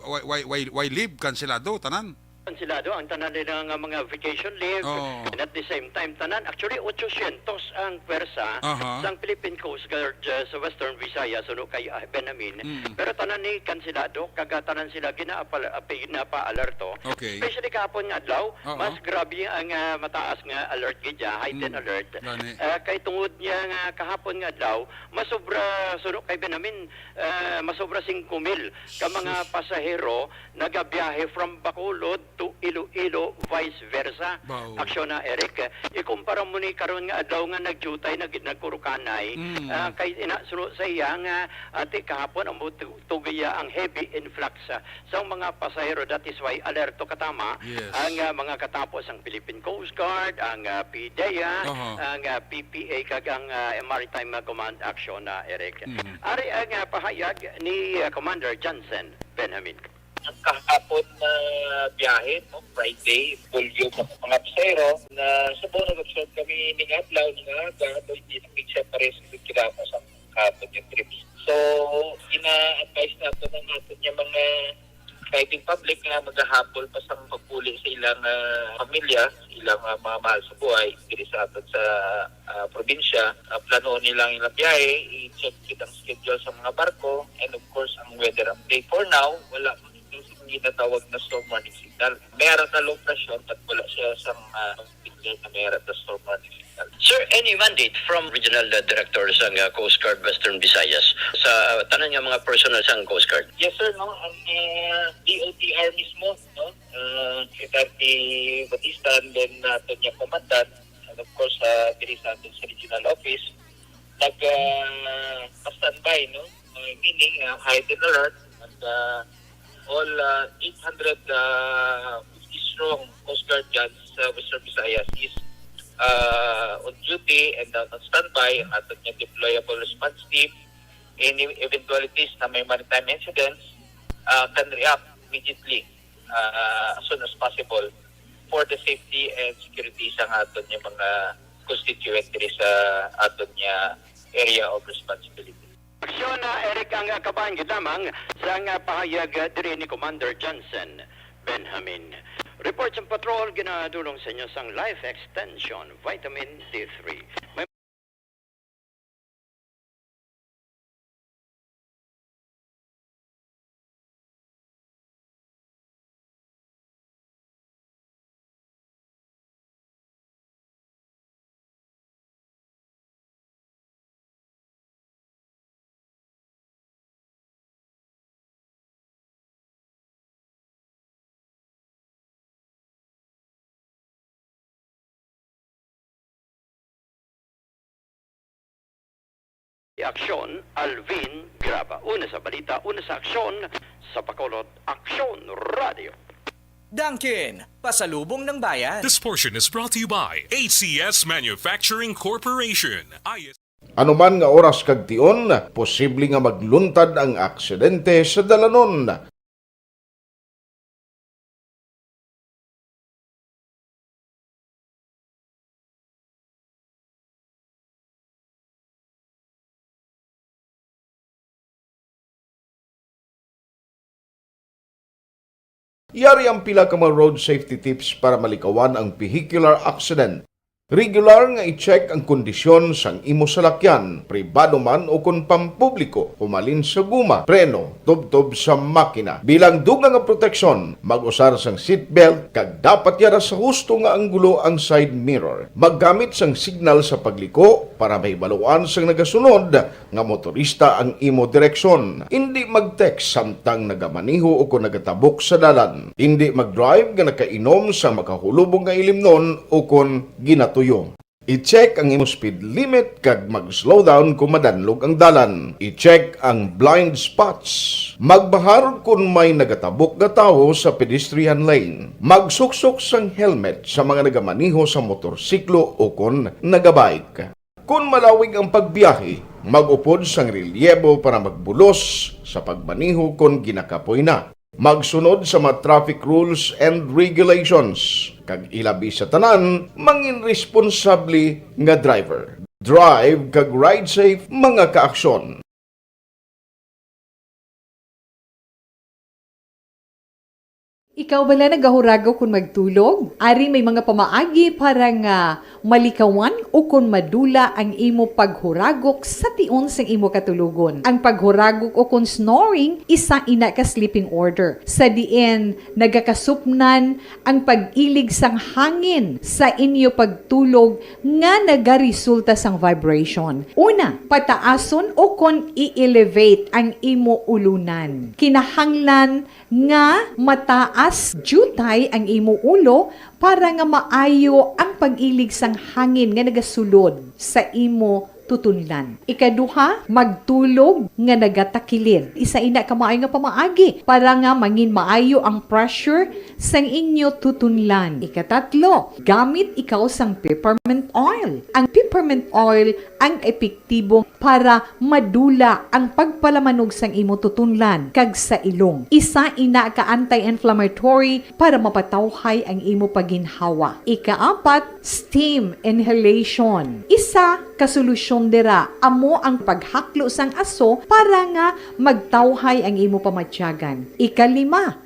why, why, why, why leave? Kanselado, tanan. Kansilado ang tanan nila nga mga vacation leave. Oo. And at the same time, tanan, actually, ochosyentos ang pwersa Aha. sang Philippine Coast Guard, uh, sa Western Visayas, suno kay, uh, Benjamin. Mm. Pero tanan ni kansilado, kag, uh, tanan sila ginaapal-, api-, ginapa-alerto. Okay. Especially kahapon nga adlaw, Oo. mas grabe ang, uh, mataas nga alert gid, uh, heightened Mm. alert. Gani. Uh, kay tungod niya nga kahapon nga adlaw, masobra, suno kay Benjamin, uh, masobra singko mil ka mga Sus. pasahero nagabiyahe from Bacolod to Iloilo, vice versa. Bao. Aksyon na, Eric. Ikumpara mo ni karon nga adlaw nga nagjutay, nag-, nagkurukanay, Mm. ah, kay ina, suno sa iya nga, ah, ti kahapon ang mutu-, tugiya ang heavy influx, ah, sa mga pasahero. That is why alerto katama Yes. ang, ah, mga katapo sang Philippine Coast Guard, ang, ah, PDEA, Aha. ang, ah, PPA, kag ang, ah, Maritime Command. Aksyon na, Eric. Mhm. Ari ang, ah, pahayag ni, ah, Commander Johnson Benjamin. Ang kahapon na biyahe, no, Friday, volume ng mga pasahero na sa buong nag-absorb kami ning adlaw, ning aga, so hindi na siya pares sa kinahanglan sa kahapon yung trips. So, ina-advise nato ng aton yung mga driving public nga magahabol pa sa pagpuli sa ilang, ah, pamilya, sa ilang, ah, mga mahal sa buhay, diri sa aton sa, ah, probinsya. Ah, planoon nilang ilang biyahe, i-check kitang schedule sa mga barko, and of course, ang weather update. For now, wala pa ito sa ginatawag na storm warning signal. May ara na low pressure, but wala siya sa, ah, declare na may ara na storm warning signal. Sir, any mandate from regional, uh, director sang, uh, Coast Guard Western Visayas sa, uh, tanan nga mga personnel sang Coast Guard? Yes, sir, no? Ang, uh, D O T R mismo, no? Uh, Secretary Batista, and then, uh, aton nga commandant, and of course, uh, diri sa aton sa regional office, nag, uh, pa-standby, no? Uh, meaning, uh, heightened alert, and, uh, all, uh, eight hundred, uh, fifty strong Coast Guard dyan sa Western Visayas is, uh, on duty and, uh, on standby. Ang aton nga deployable response team, any eventualities na may maritime incidents, uh, can react immediately, uh, as soon as possible for the safety and security sa aton nga mga constituent diri sa aton nga area of responsibility. Aksyon na, Eric, ang, ah, kabahin gid lamang sang, ah, pahayag, ah, diri ni Commander Johnson Benjamin. Report sang patrol, ginadulong sa inyo sang Life Extension Vitamin D three. May Aksyon, Alvin Graba. Una sa balita, una sa aksyon, sa Bacolod, Aksyon Radio. Dunkin, pasalubong ng bayan. This portion is brought to you by A C S Manufacturing Corporation, I S Anuman nga oras kag tion, posible nga magluntad ang aksidente sa dalanon. Yari ang pila ka mga road safety tips para malikawan ang vehicular accident. Regular nga i-check ang kondisyon sang imo salakyan, pribado man o kon pampubliko, humalin sa guma, preno, tubtob sa makina. Bilang dugang nga proteksyon, mag-usar sang seatbelt kag dapat yara sa husto nga anggulo ang side mirror. Maggamit sang signal sa pagliko para mahibaluan sang nagasunod nga motorista ang imo direksyon. Indi mag-text samtang nagamaneho o kon nagatabok sa dalan. Indi mag-drive nga nakainom sa makahulubong nga ilimnon o kon ginatuyo. I-check ang imo speed limit kag mag-slow down kon madanlog ang dalan. I-check ang blind spots. Magbahar kon may nagatabok nga tawo sa pedestrian lane. Magsuksok sang helmet sa mga nagamaneho sa motorsiklo o kon nagabike. Kon malawig ang pagbiyahe, mag-upod sang relyebo para magbulos sa pagmaneho kon ginakapoy na. Magsunod sa mga traffic rules and regulations, kag ilabi sa tanan, mangin responsable nga driver. Drive kag ride safe, mga kaaksyon. Ikaw bala nagahuragok kon magtulog? Ari may mga pamaagi para nga malikawan o kon madula ang imo paghuragok sa tion sang imo katulogon. Ang paghuragok o kon snoring, isa ina ka sleeping order, sa diin nagakasupnan ang pag-ilig sang hangin sa inyo pagtulog nga nagaresulta sang vibration. Una, pataason o kon i-elevate ang imo ulunan. Kinahanglan nga mataas diutay ang imo ulo para nga maayo ang pag-ilig sang hangin nga nagasulod sa imo tutunlan. Ikaduha, magtulog nga nagatakilid. Isa ina ka maayo nga pamaagi para nga mangin maayo ang pressure sang inyo tutunlan. Ikatatlo, gamit ikaw sang peppermint oil. Ang peppermint oil ang epektibo para madula ang pagpalamanog sang imo tutunlan kag sa ilong. Isa ina ka anti-inflammatory para mapatawhay ang imo pagginhawa. Ikaapat, steam inhalation. Isa ka solusyon dira amo ang paghaklo sang aso para nga magtawhay ang imo pamatyagan. Ikalima,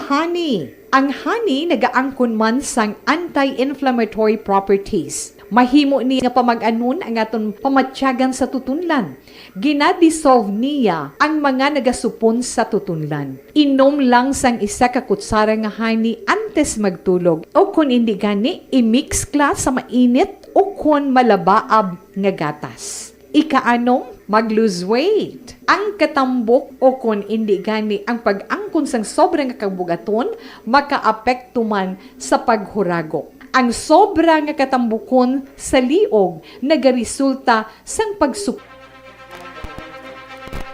honey. Ang honey nagaangkon man sang anti-inflammatory properties. Mahimo ni nga pamag-anon ang aton pamatyagan sa tutunlan. Gina-dissolve niya ang mga nagasupon sa tutunlan. Inom lang sang isa ka kutsara nga honey antes magtulog, o kon indi gani, i-mix kla sa mainit o kon malabaab nga gatas. Ikaanom, mag-lose weight. Ang katambok o kon indi gani ang pag-angkon sang sobra nga kabugaton makaapekto man sa paghuragok. Ang sobra nga katambukon sa liog nagaresulta sang pagsup-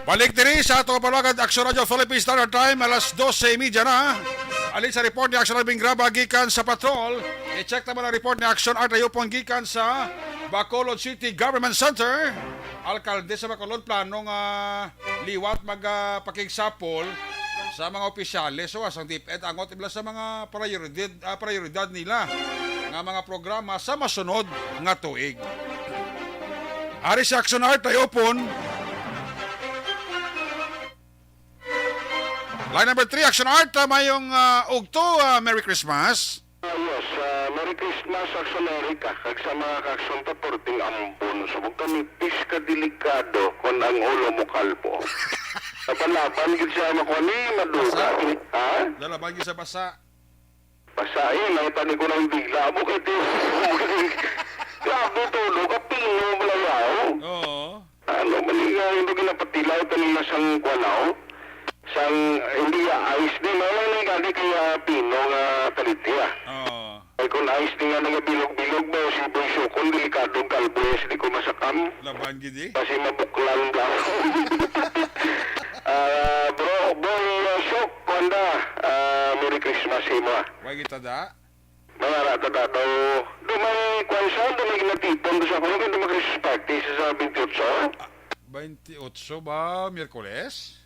Balik diri sa ato palawag, Action Radio Philippines Standard Time, alas dose y media na. Alin sa report ni Action Alvin Graba gikan sa patrol. I-check naman ang report ni Action Art Ayupon gikan sa Bacolod City Government Center. Alkalde sa Bacolod plano nga liwat magapakigsapol sa mga opisyales, so, sang DepEd, angot ibla sa mga prioridad, ah, prioridad nila nga mga programa sa masunod nga tuig. Ari si Action Art, ay upon. Line number three, Action Art, ah, mayong, ah, ugto, ah, Merry Christmas. Ah, yes, ah, Merry Christmas, Action Erica, kag sa mga ka-action ta, perting ambon. Subong ka nipis ka delikado kon ang ulo mo kalbo. Laban-laban gid siya makuha ni maduga. Basa. Ha? Lalaban gid sa basa. Basa, eh, nangita ni ko ng dila mo kay ti-, grabe, tulo ka pino, malayaw. Oo. Ano man nga, hindi ginapatilaw, tanim na sang kuwan, oh. Sang, hindi, ah, ice di, no? Ano yung gani kaya pino nga taliti, ah? Oo. Ay, kung ice di nga nagabilog-bilog ba, si Boy Sukon, delikadong kalbo, yes, di ko masakam. Laban gid, eh. Kasi mabuklang daw. Ah, bro, Boy, uh, Sok, kuwan da, ah, Merry Christmas sa imo, ah. Why kita da? May ara ta daw. Do may kwan siya, do may natipon do sa kuno, kaya do may Christmas party sa, sa twenty-eight. Ah, twenty-eight ba, Miyerkules?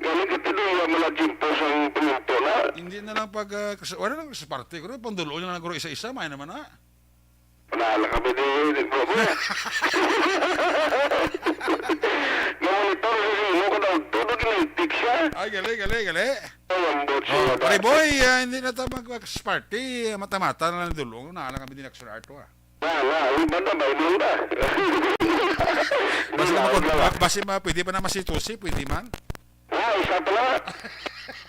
Gani ka tuloy ang mga gimpo sang pinunto na. Hindi na lang pag, ah, Chris-, wala lang Christmas party. Kung panduloon na lang guro isa-isa, may naman na. Wala lang kami di, di, bro. Monitor sa sino ko daw, todo ginitik siya. Ay, gali, gali, gali. Ay, ang bot Oh, siya. Pare boy, ah, hindi na ta mag-, mag-party. Mata-mata na lang dulong. Naalang kami din action art to, ah. Wala, ang iba na, may iba. Basta Wala, mo, wala. Basta ma-, pwede pa na masitusi, pwede man. Ah, isa pala.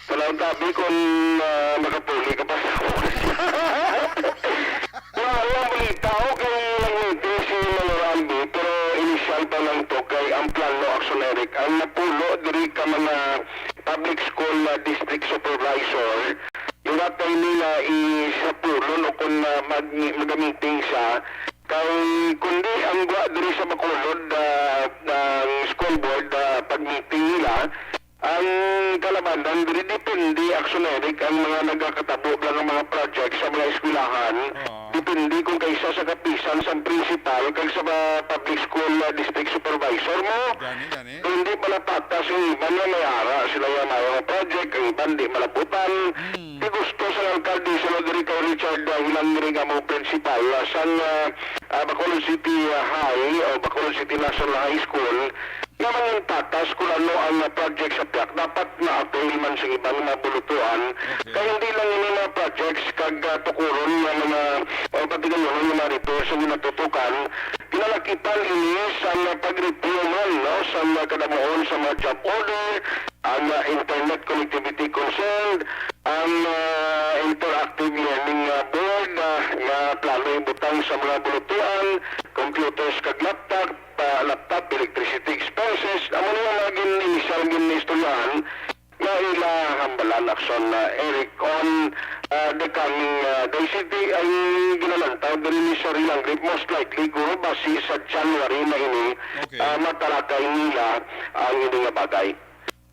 Wala ang tabi kung, ah, makapuli ka pa sa Wala, ang balita, okay lang yung si Mayor Ambi, pero inisyal pa lang to kay ang plano, Action Eric, ang napulo diri ka mga public school na district supervisor, yung atay nila is sa pulo, no, kung, ah, mag-, mag-meeting siya, kay kundi ang gwa diri sa Bacolod, ah, ang school board, ah, pag-meeting nila, ang kalabanan diri, depende, Action Eric, ang mga nagakatabo lang ang mga project sa mga eskwelahan. Oo. Depende kung kaisa sa kapisan sa principal kag sa mga public school, ah, district supervisor mo. Gani, gani. Kung hindi pala patas yung iban nga may ara sila yung mga project, ang iban di malabutan. Hmm. Di gusto sa alkalde, sa diri kay Richard, ah, Hilangre nga mo principal, ah, sang, ah, ah, Bacolod City, ah, High o Bacolod City National High School, nga mangin patas kung ano ang, ah, project sa piak, dapat ma-avail man sa iban nga mga bulutuan. Okay. Kay hindi lang ini mga projects kag, ah, tukuron nga mga, o pagtigayonon nga mga repairs ang ginatutukan, ginalakipan ini sa, ah, pag-review man, no, sa, ah, kadamuhon sa mga job order, ang, ah, internet connectivity concerned, ang, ah, interactive learning, ah, board, ah, nga plano ibutang sa mga bulutuan, computers kag laptop, ah, laptop, electricity expenses, amo na yung mga gin-, initial gin-istoryahan nga ila hambalan, Action, ah, Eric, on, ah, the coming, ah, day city ang ginalantaw diri ni Sir Ilang Grip, most likely, guro, basi sa January na ini, Okay. ah, matalakay nila ang ini nga bagay.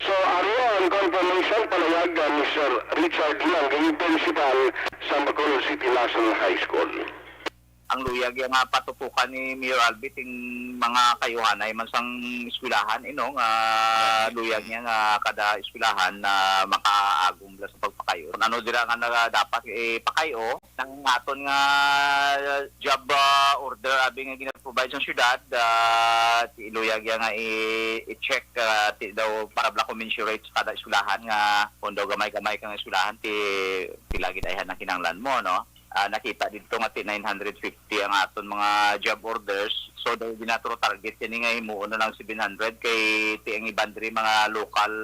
So, ari ang confirmation palayag, ah, ni Sir Richard Lang, ang principal sa Bacolod City National High School. Ang luyag ya nga patupokan ni Mayor Albit, ing mga kayuhanay man sang eskwelahan, ino, nga Right. luyag niya nga kada eskwelahan na makaagom la sa pagpakayo. Ano dira nga na dapat ipakayo, nang aton nga job, ah, order, abi nga gina-provide sa syudad, ah, ti luyag ya nga i-, i-check, ah, ti daw para bala commensurate sa kada eskwelahan nga kung daw gamay-gamay kang eskwelahan, ti pila gid ayhan ang kinahanglan mo, no? Ah, nakita didto nga ti nine hundred fifty ang aton mga job orders. So, daw ginatro target kini nga himuon na lang seven hundred kay ti ang iban diri mga local,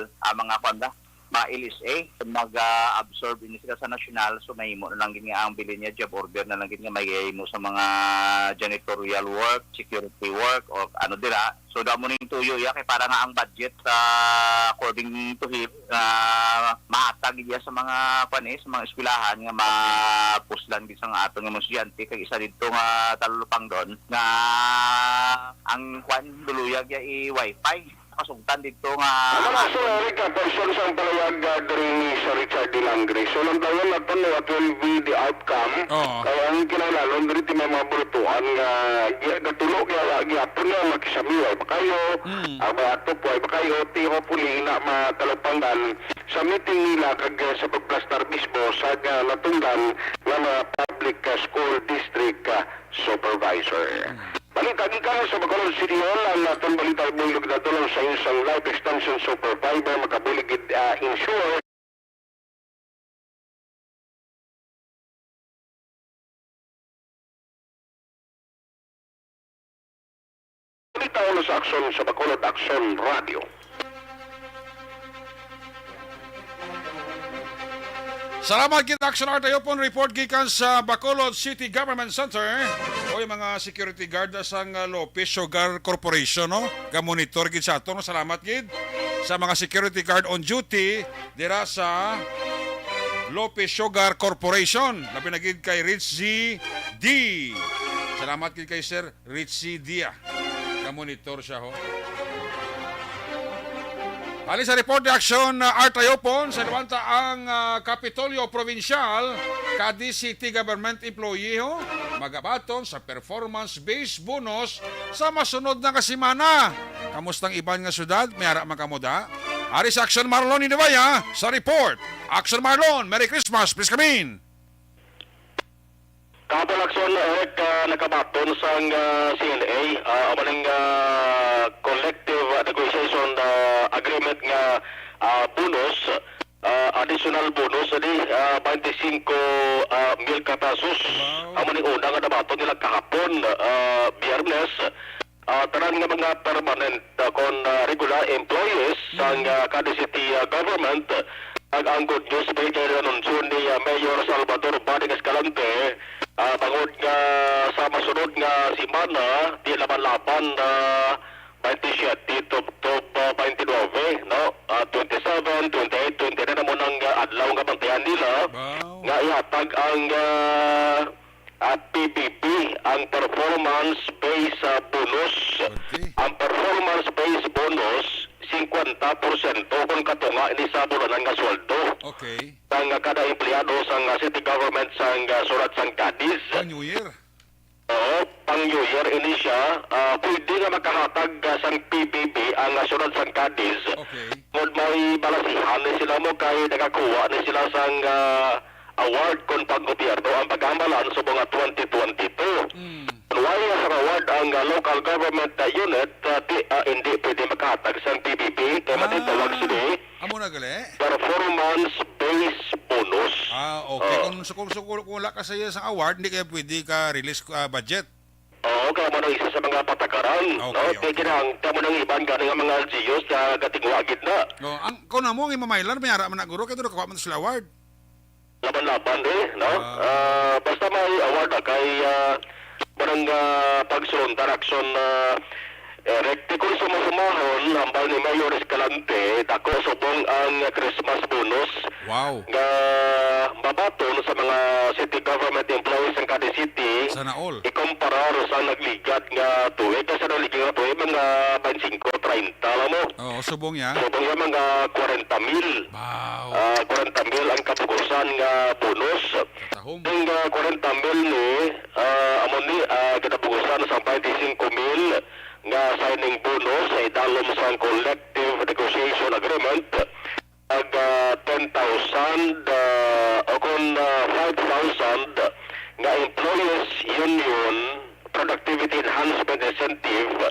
ah, mga kwan ba? Mga L S A, mag, ah, absorb ini sila sa nasyonal. So, mahimo na lang gid nga ang bilin niya job order na lang gid nga may himo sa mga janitorial work, security work, o ano dira. So, damo ning tuyo iya kay para nga ang budget sa, according to him, ah, mahatag gid iya sa mga, kwan, eh, sa mga eskwelahan nga mapuslan gid sa nga aton nga mga estudyante, kay isa didto nga talulupangdon nga ang, kwan, luluyag iya i-wifi. Kasugtan didto nga Ano na, Sir Eric, ah, person sa palayag, ah, diri ni Sir Richard Dilangre. So, lang tayo na to, no, what will be the outcome? Oo. Kaya ang kinahanglan diri ti may mga bulutuan nga gi-, gatulo, gi-, gihapon nga makisamiway ba kayo? Mm. Ah, may ato po, ay ba kayo? Ti hopefully na matalupangdan sa meeting nila kag, ah, sa pagplastar mismo sa, ah, natungdan nga mga public, ah, school district, ah, supervisor. Mm. Balita gikan sa Bacolod City Hall, ang aton balita bulig na tulong sa isang life extension super fiber makabulig gid, ah, ensure Balita ulo sa Aksyon sa Bacolod, Aksyon Radio. Salamat gid, Action Art Ayopon. Report gikan sa Bacolod City Government Center. Oy, mga security guard sang, uh, Lopez Sugar Corporation, no? Ga-monitor gid sa ato, no? Salamat gid sa mga security guard on duty dira sa Lopez Sugar Corporation. Labi na gid kay Richie D. Salamat gid kay Sir Richie Dia. Ka-monitor siya, ho. Halin sa report ni Action, uh, Art Ayopon, sa Luanta ang, uh, Kapitolyo Provincial, Cadiz City Government employee, ho, magabaton sa performance-based bonus sa masunod na nga semana. Kamusta ang iban nga syudad? May ara man kamo da? Ari sa Action Marlon Indevaya sa report. Action Marlon, Merry Christmas, please come in. Kahapon, Action, Eric, ah, nakabaton sang, ah, C N A, ah, amo ning, ah, collective, ah, negotiation, ah, agreement nga, ah, bonus, ah, additional bonus, di, ah, twenty-five, ah, mil ka pesos. Wow. Amo ning una nga nabaton nila kahapon, ah, Biyernes. Ah, tanan nga mga permanent, ah, kon, ah, regular employees Mm. sang, ah, Cadiz City, ah, government, ag ang good news, Bill, kay anunsyo ni, ah, Mayor Salvador Bading Escalante, ah, bangod nga sa masunod nga semana, di laban-laban, ah, twenty-seven to, to, ah, twenty-nine, no? Ah, twenty-seven, twenty-eight, twenty-nine, amo nang, ah, adlaw nga bantayan nila Wow. nga ihatag ang, ah, ah, P B B, ang performance-based, ah, bonus. Okay. Ang performance-based bonus, singkwenta porsyento kon katunga ini sa bulanan nga sweldo Okay. sang kada empleyado sang, ah, city government sang, ah, syudad sang Cadiz. Pang New Year. Oo, pang New Year ini siya. Ah, pwede nga makahatag, ah, sang P B B ang, ah, syudad sang Cadiz. Okay. Ngon may balasihan ni sila mo kay nakakuha ni sila sang, ah, award kon pang-gobyerno ang paghambalan sa mga twenty twenty-two. Mm. Why sa award ang, ah, local government, ah, unit, ah, ti-, ah, hindi Sa P B B, kay matindawag Ah, sini, amo na gali? Performance-based bonus. Ah, okay. Oh. Kung, so, kung, so, kung wala ka sa iya sa award, hindi kaya pwede ka release, ah, budget. Oo, kaya mo na isa sa mga patakaran, okay, no? Kaya okay. Kinahanglan mo nang iban gani nga mga L G Us na gatingwa gid na. Oh, ang, kung amo, ang imamailan, may ara man na, guro, kaya doon nakakuha man sila award. Laban-laban, eh, no? Ah. Ah, basta may award na kay, ah, parang, ah, pagsulundan action, ah, eh, recti-, kung sumahumahon, hambal ni Mayor Escalante, dako subong ang Christmas bonus Wow. nga mabaton sa mga city government employees sang kada city. Sana all. Ikumparar sa nagligad nga tuig. Kasi nagligad nga tuig, mga twenty-five, treinta lang mo. Oo, subong ya. Subong ya, mga kwarenta mil. Wow. Ah, kwarenta mil ang kapugusan nga bonus. Katahom. Ang, ah, kwarenta mil ni, ah, amo ni, ah, ginapugusan sa twenty-five mil nga signing bonus sa idalom sang collective negotiation agreement. Ag, ah, ten thousand, ah, o kon, ah, five thousand nga Employees Union Productivity Enhancement Incentive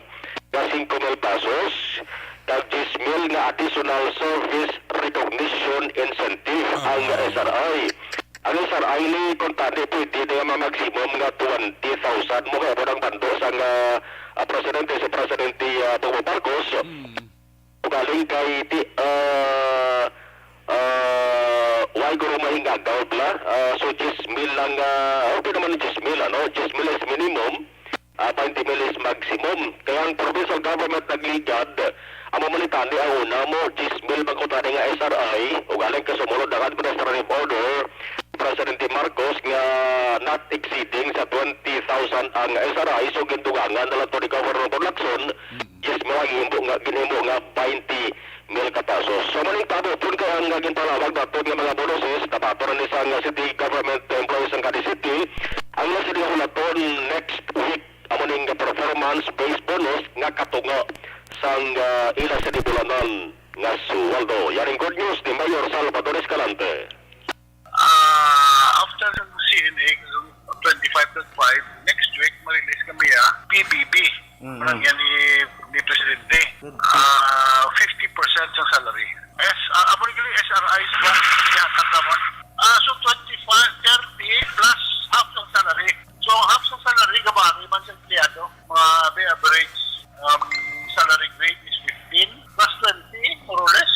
nga singko mil pesos, kag diyes mil nga Additional Service Recognition Incentive ang Ah. S R I. Ang S R I ni, kung tani, pwede na nga maximum nga twenty thousand mo, kaya po nang bando sa nga, ah, presidente, si Presidente, ah, Bongbong Marcos. Hmm. Ugaling kay ti-, ah, ah, why guro mahingagaw bla? Ah, so, diyes mil lang, ah, okay naman ang diyes mil, ano? Diyes mil is minimum, ah, twenty mil is maximum. Kaya ang provincial government nagligad, ang mamanitani ang una mo, diyes mil bangko tani nga S R I, ugaling kay sumulod ang administrative order, Presidente Marcos nga not exceeding sa twenty thousand ang S R I, so gindugangan na lang to ni Governor Lacson, yes, mga ginhimo nga, ginhimo nga twenty mil ka pesos. So, maning tabo, pun kay ang ginpalawag naton nga mga bonuses, nabato na ni sang city government employees sang Cadiz City, ang ila sila hulaton next week, amo ning performance-based bonus nga katunga sang, ah, ila sila bulanan nga suweldo. Yaring good news ni Mayor Salvador Escalante. Ah, after sa C N A, twenty-five dot five, next week, ma-release kami, ah, P B B. Mm. Parang yan ni, ni Presidente. Good. Ah, fifty percent sa salary. S, ah, amo ni gali, S R I sa, yata naman. Ah, so twenty-five, thirty plus half ng salary. So, half ng salary, gabari man sa empleyado. Mga, the average, um, salary grade is fifteen plus twenty, more or less.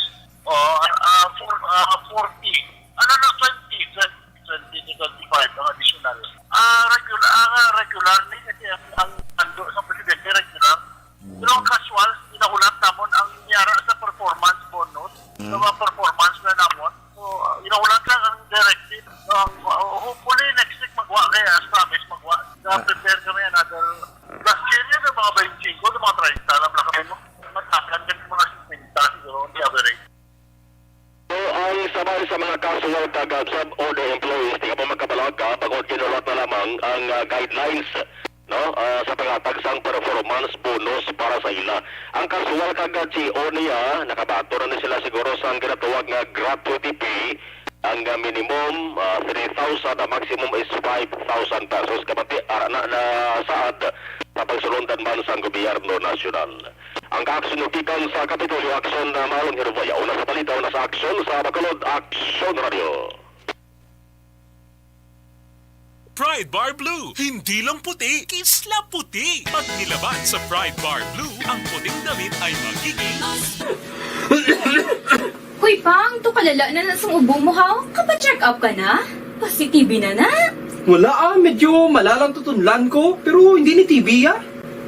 Oh, ah, ah, for, ah, forty. Ano na, twenty, twenty, twenty to twenty-five ang additional. Ah, regular, ah, regular ni kasi ang, ang ando sa presidente regular. Pero ang casual, ginahulat namon ang niyara sa performance bonus, sa mga performance na namon. So, ah, ginahulat lang ang directive. So, ang, ah, hopefully next week magwa kay as promise magwa. Prepare kami another. Last year yun, yung mga twenty-five, yung mga treinta lang lang kami, no? Matakan din mga fifty siguro, on the average. So, ang sabay sa mga casual kag, ah, sub-order employees, di ka pa magkabalaka, bangod ginulat na lamang ang, ah, guidelines, no, ah, sa paghatag sang performance bonus para sa ila. Ang casual kag, ah, G O niya, nakabato na ni sila siguro sa ang ginatawag nga gratuity pay, ang, ah, minimum, ah, three thousand, ang maximum is five thousand pesos. Kapati, ara na, na saad sa pagsulundan man sang gobyerno nasyonal. Ang kaaksyon gikan sa Kapitolyo, aksyon na Marlon Herboya. Una sa balita, una sa aksyon sa Bacolod, Aksyon Radio. Pride Bar Blue, hindi lang puti, kisla puti. Pag nilaban sa Pride Bar Blue, ang puting damit ay magiging Hoy, Pang, to kalala na na sang ubo mo, haw? Kapa-check up ka na? Pasi-T B na na? Wala, ah, medyo malalang tutunlan ko, pero hindi ni T B, ah.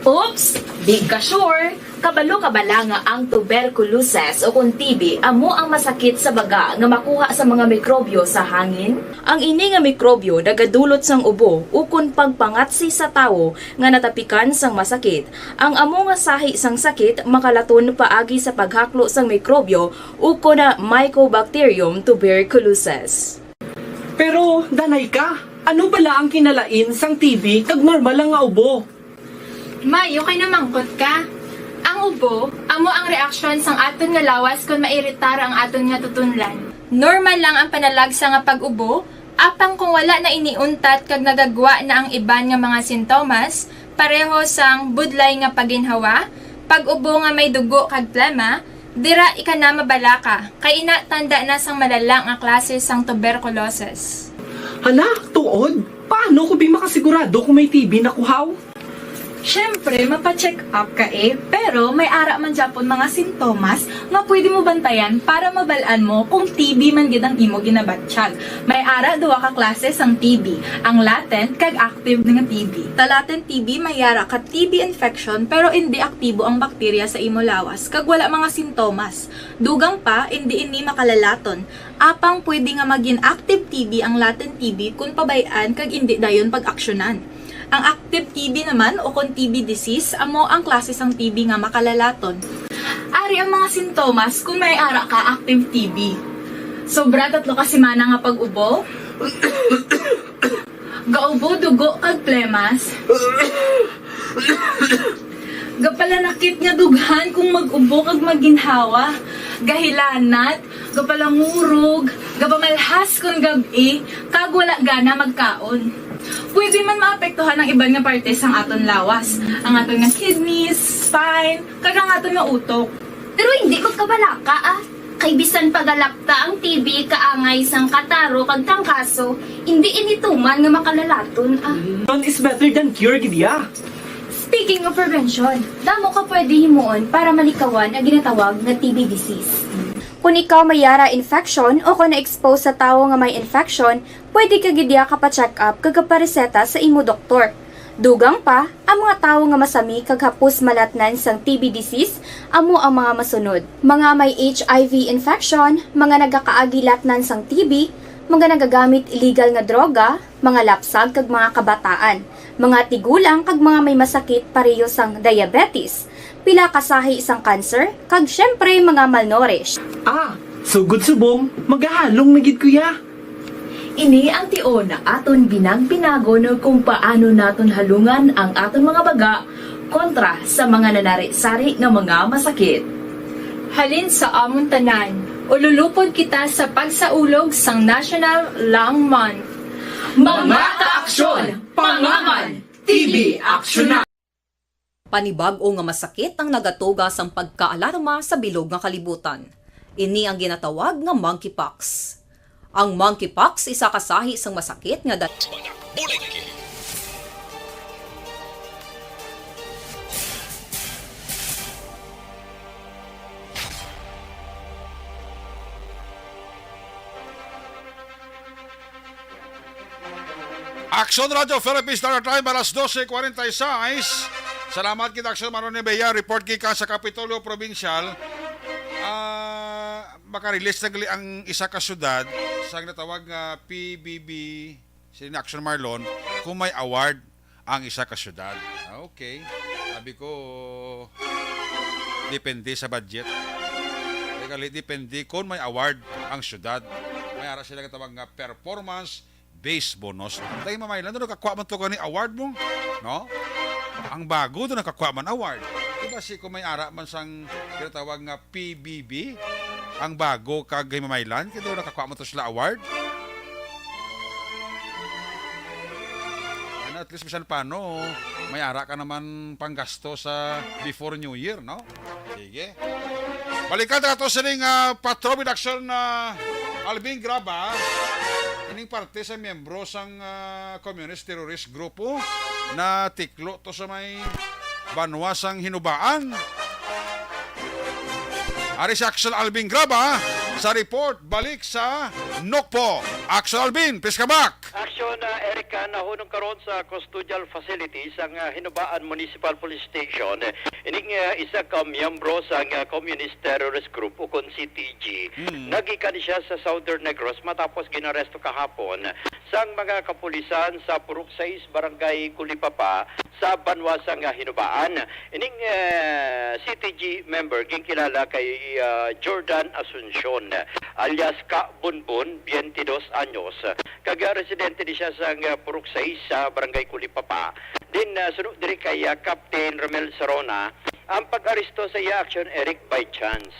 Oops! Di ka sure? Kabalo ka bala nga ang tuberculosis o kon T B amo ang masakit sa baga nga makuha sa mga mikrobyo sa hangin? Ang ini nga mikrobyo nagadulot sang ubo ukon pagpangatsi sa tawo nga natapikan sang masakit. Ang amo nga sahi sang sakit makalaton paagi sa paghaklo sang mikrobyo ukon na Mycobacterium tuberculosis. Pero, danay ka, ano bala ang kinalain sang T B kag normal lang nga ubo? May, okay na mangkot ka. Ang ubo, amo ang reaksyon sang aton nga lawas kon mairitar ang aton nga tutunlan. Normal lang ang panalagsa nga pag-ubo, apang kung wala na ini untat kag nagagwa na ang iban nga mga sintomas, pareho sang budlay nga paginhawa, Pag-ubo nga may dugo kag plema, dira ika na mabalaka, kay ina tanda na sang malala nga klase sang tuberculosis. Hala, tuod? Paano ko bi makasigurado kung may T B na kuhaw? Siyempre, mapa-check up ka eh, pero may ara man gyapon mga sintomas nga pwede mo bantayan para mabal-an mo kung T B man gid ang imo ginabatyag. May ara duha ka klase sang T B, ang latent kag active nga T B. Sa latent T B, may ara ka T B infection pero indi aktibo ang bakterya sa imo lawas kag wala mga sintomas. Dugang pa, indi ini makalalaton. Apang pwede nga magin active T B ang latent T B kon pabay-an kag indi dayon pag-aksyonan. Ang active T B naman o kon T B disease amo ang klase sang T B nga makalalaton. Ari ang mga sintomas kon may ara ka active T B. Sobra tatlo ka semana nga pag-ubo. Gaubo dugo kag plemas. Gapalanakit nga dughan kung mag-ubo kag maginhawa. Gahilanat, gapalangurog, gapamalhas kon gab-i, kag wala gana magkaon. Pwede man maapektuhan ang iban nga parte sang aton lawas, ang aton nga kidneys, spine, kag ang aton nga utok. Pero hindi magkabalaka, ah. Kay bisan pa galakta ang T B kaangay sang kataro kag trangkaso, hindi ini tuman nga makalalaton, ah. Prevention is better than cure, gid ya. Speaking of prevention, damo ka pwede himuon para malikawan ang ginatawag nga T B disease. Kung ikaw may yara infection o kung na-expose sa tawo nga may infection, pwede ka gid ya kapa-check up kag kapareseta sa imo doktor. Dugang pa, ang mga tawo nga masami kag hapos malatnan sang T B disease amo ang mga masunod: mga may H I V infection, mga nagakaagi latnan sang T B, mga nagagamit illegal nga droga, mga lapsag kag mga kabataan, mga tigulang kag mga may masakit pareho sang diabetes. Pila ka sahi sang cancer, kag siyempre mga malnourished. Ah, sugod subong, magahalong na gid ko ya. Ini ang tion nga aton binang-binagon kung paano naton halungan ang aton mga baga kontra sa mga nanari-sari nga mga masakit. Halin sa amon tanan, ululupod kita sa pagsaulog sang National Lung Month. Mga kaaksyon, pangaman, T B aksyonan. Panibag-o nga masakit ang nagatuga sang pagkaalarma sa bilog nga kalibutan. Ini ang ginatawag nga monkeypox. Ang monkeypox isa ka sahi sang masakit nga da- Aksyon Radyo Philippines Star Time, alas dose kwarenta y seis. Salamat kita, Aksyon Marlon Beya. Report gikan sa Kapitolyo Provincial. Ah, makarelease na gali ang isa ka syudad sa ginatawag nga P B B, si Aksyon Marlon, kung may award ang isa ka syudad. Ah, okay. Sabi ko, depende sa budget. Kaya gali, depende kung may award ang syudad. May ara sila ginatawag nga performance-based bonus. Tayo mamaylan, doon nakakuha man to gani award mo, no? Ang bago, doon nakakuha man award. Diba si kung may ara man sang ginatawag nga P B B, ang bago kag himamaylan, kaya doon nakakuha man to sila award. Ano, at least bisan paano, may ara ka naman panggasto sa before New Year, no? Sige. Balikan ta to sining, ah, Patrol with Action na Alvin Graba. Ining parte sa miyembro sang, ah, communist terrorist grupo na tiklo to sa may banwa sang Hinubaan. Ari si Action Alvin Graba sa report balik sa Nokpo. Action Alvin, please come back. Action, ah, Eric, ah, nahunong karon sa custodial facility sang, ah, Hinubaan Municipal Police Station. Ining, ah, isa ka miyembro sang, ah, Communist Terrorist Group ukon C T G. Mm. Nagikan siya sa Southern Negros matapos ginaresto kahapon sang mga kapulisan sa Purok sais, Barangay Culipapa, sa banwa sang, ah, Hinubaan. Ining, ah, C T G member ginkilala kay, ah, Jordan Asuncion, alias Ka Bunbun, twenty-dos anyos, kag, ah, residente ni siya sa, ah, Purok sais sa Barangay Culipapa. Din, ah, suno diri kay, ah, Captain Romel Sarona, ang pag-aresto sa iya, Action Eric, by chance.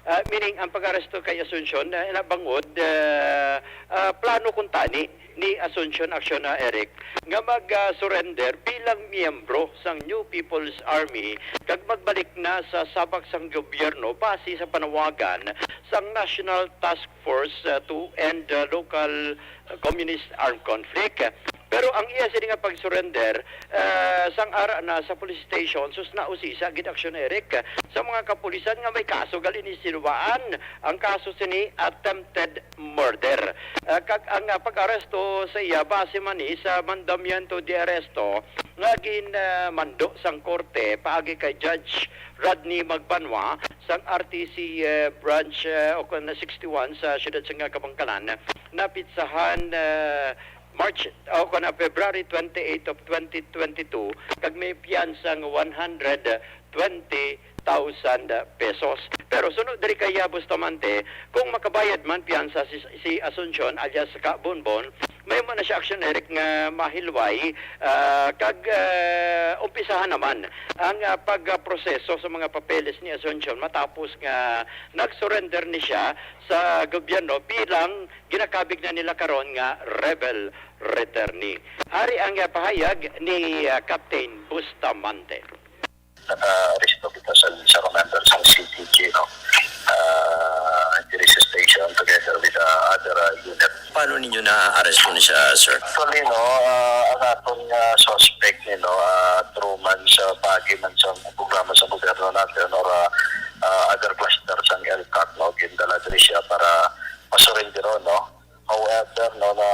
Ah, meaning, ang pag-aresto kay Asuncion, ah, nabangod, ah, ah, plano kuntani ni Asuncion Acciona, Eric, nga mag-surrender bilang miyembro sang New People's Army kag magbalik na sa sabak sang gobyerno base sa panawagan sang National Task Force, uh, to End, uh, Local Communist Armed Conflict. Pero ang iya sini nga pag-surrender, uh, sang ara na sa police station, sus, nausisa gid, Action Eric, sa mga kapulisan nga may kaso gali ni, sinubaan ang kaso sini, attempted murder. Ah, kag ang, ah, pag-aresto sa iya base man ni sa mandamiento de arresto nga ginamando sang korte paagi kay Judge Rodney Magbanwa sang R T C, eh, Branch, eh, o kon sixty-one sa siyudad sang Kabangkalan, napitsahan, eh, March, o kon February twenty-eight of twenty twenty-two, kag may piyansa nga one hundred twenty thousand pesos. Pero sunod diri kay Bustamante, kung makabayad man piyansa si, si Asuncion alias Ka Bonbon, may mo na siya, Action Eric, nga mahilway, ah, kag, ah, umpisahan naman ang, ah, pagproseso sa mga papeles ni Asuncion matapos nga nag-surrender ni siya sa gobyerno bilang ginakabig na nila karon nga rebel returnee. Ari ang, ah, pahayag ni, ah, Captain Bustamante. Naka-aresto kita sa, sa commander sang C T G, no? Ah, diri sa station together with the other, ah, unit. Paano ninyo na-aresto ni siya, sir? Actually, no, ah, ang aton nga suspect, you know, ah, through man sa paagi man sa programa sa gobyerno natin or, ah, ah, other cluster sang ELCAC, no, gindala diri siya para masurrender, no? However, no, na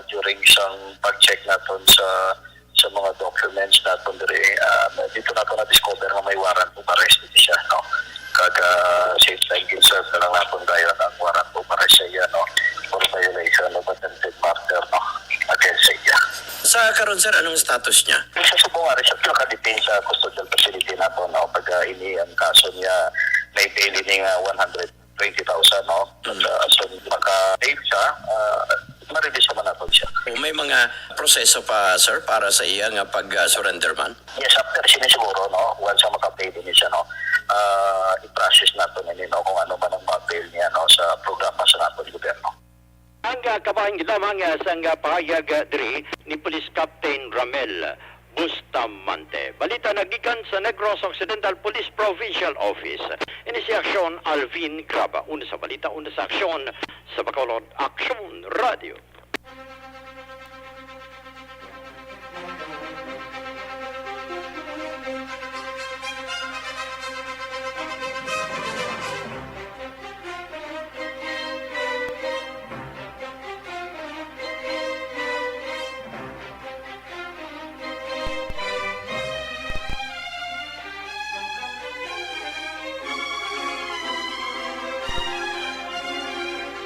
during sang pag-check naton sa, sa mga documents naton diri, ah, dito nato na-discover nga may warrant of arrest dito siya, no? Kag, ah, same time, gin-serve na lang naton dayon ang warrant of arrest sa iya, no? For violation of attempted murder, no? Against sa iya. Sa karon, sir, anong status niya? Sa subong nga, siya naka-detain sa custodial facility nato, no? Pag, ah, ini ang kaso niya, may bail ini nga one hundred twenty thousand, no? Mm. At, ah, as soon maka-bail siya, ah, ma-release naman nato siya. O may mga proseso pa, sir, para sa iya nga pag-surrender man? Yes, after sini siguro, no? Once nga maka-bail ini siya, no? Ah, i-process nato na ni, no? Kung ano man ang mga bail niya, no? Sa programa sa naton gobyerno. Ang, ah, kabahin gid lamang, ah, sang, ah, pahayag, ah, diri ni Police Captain Ramel Bustamante. Balita nagikan sa Negros Occidental Police Provincial Office. Ini si Aksyon Alvin Graba. Una sa balita, una sa aksyon, sa Bacolod, Aksyon Radio.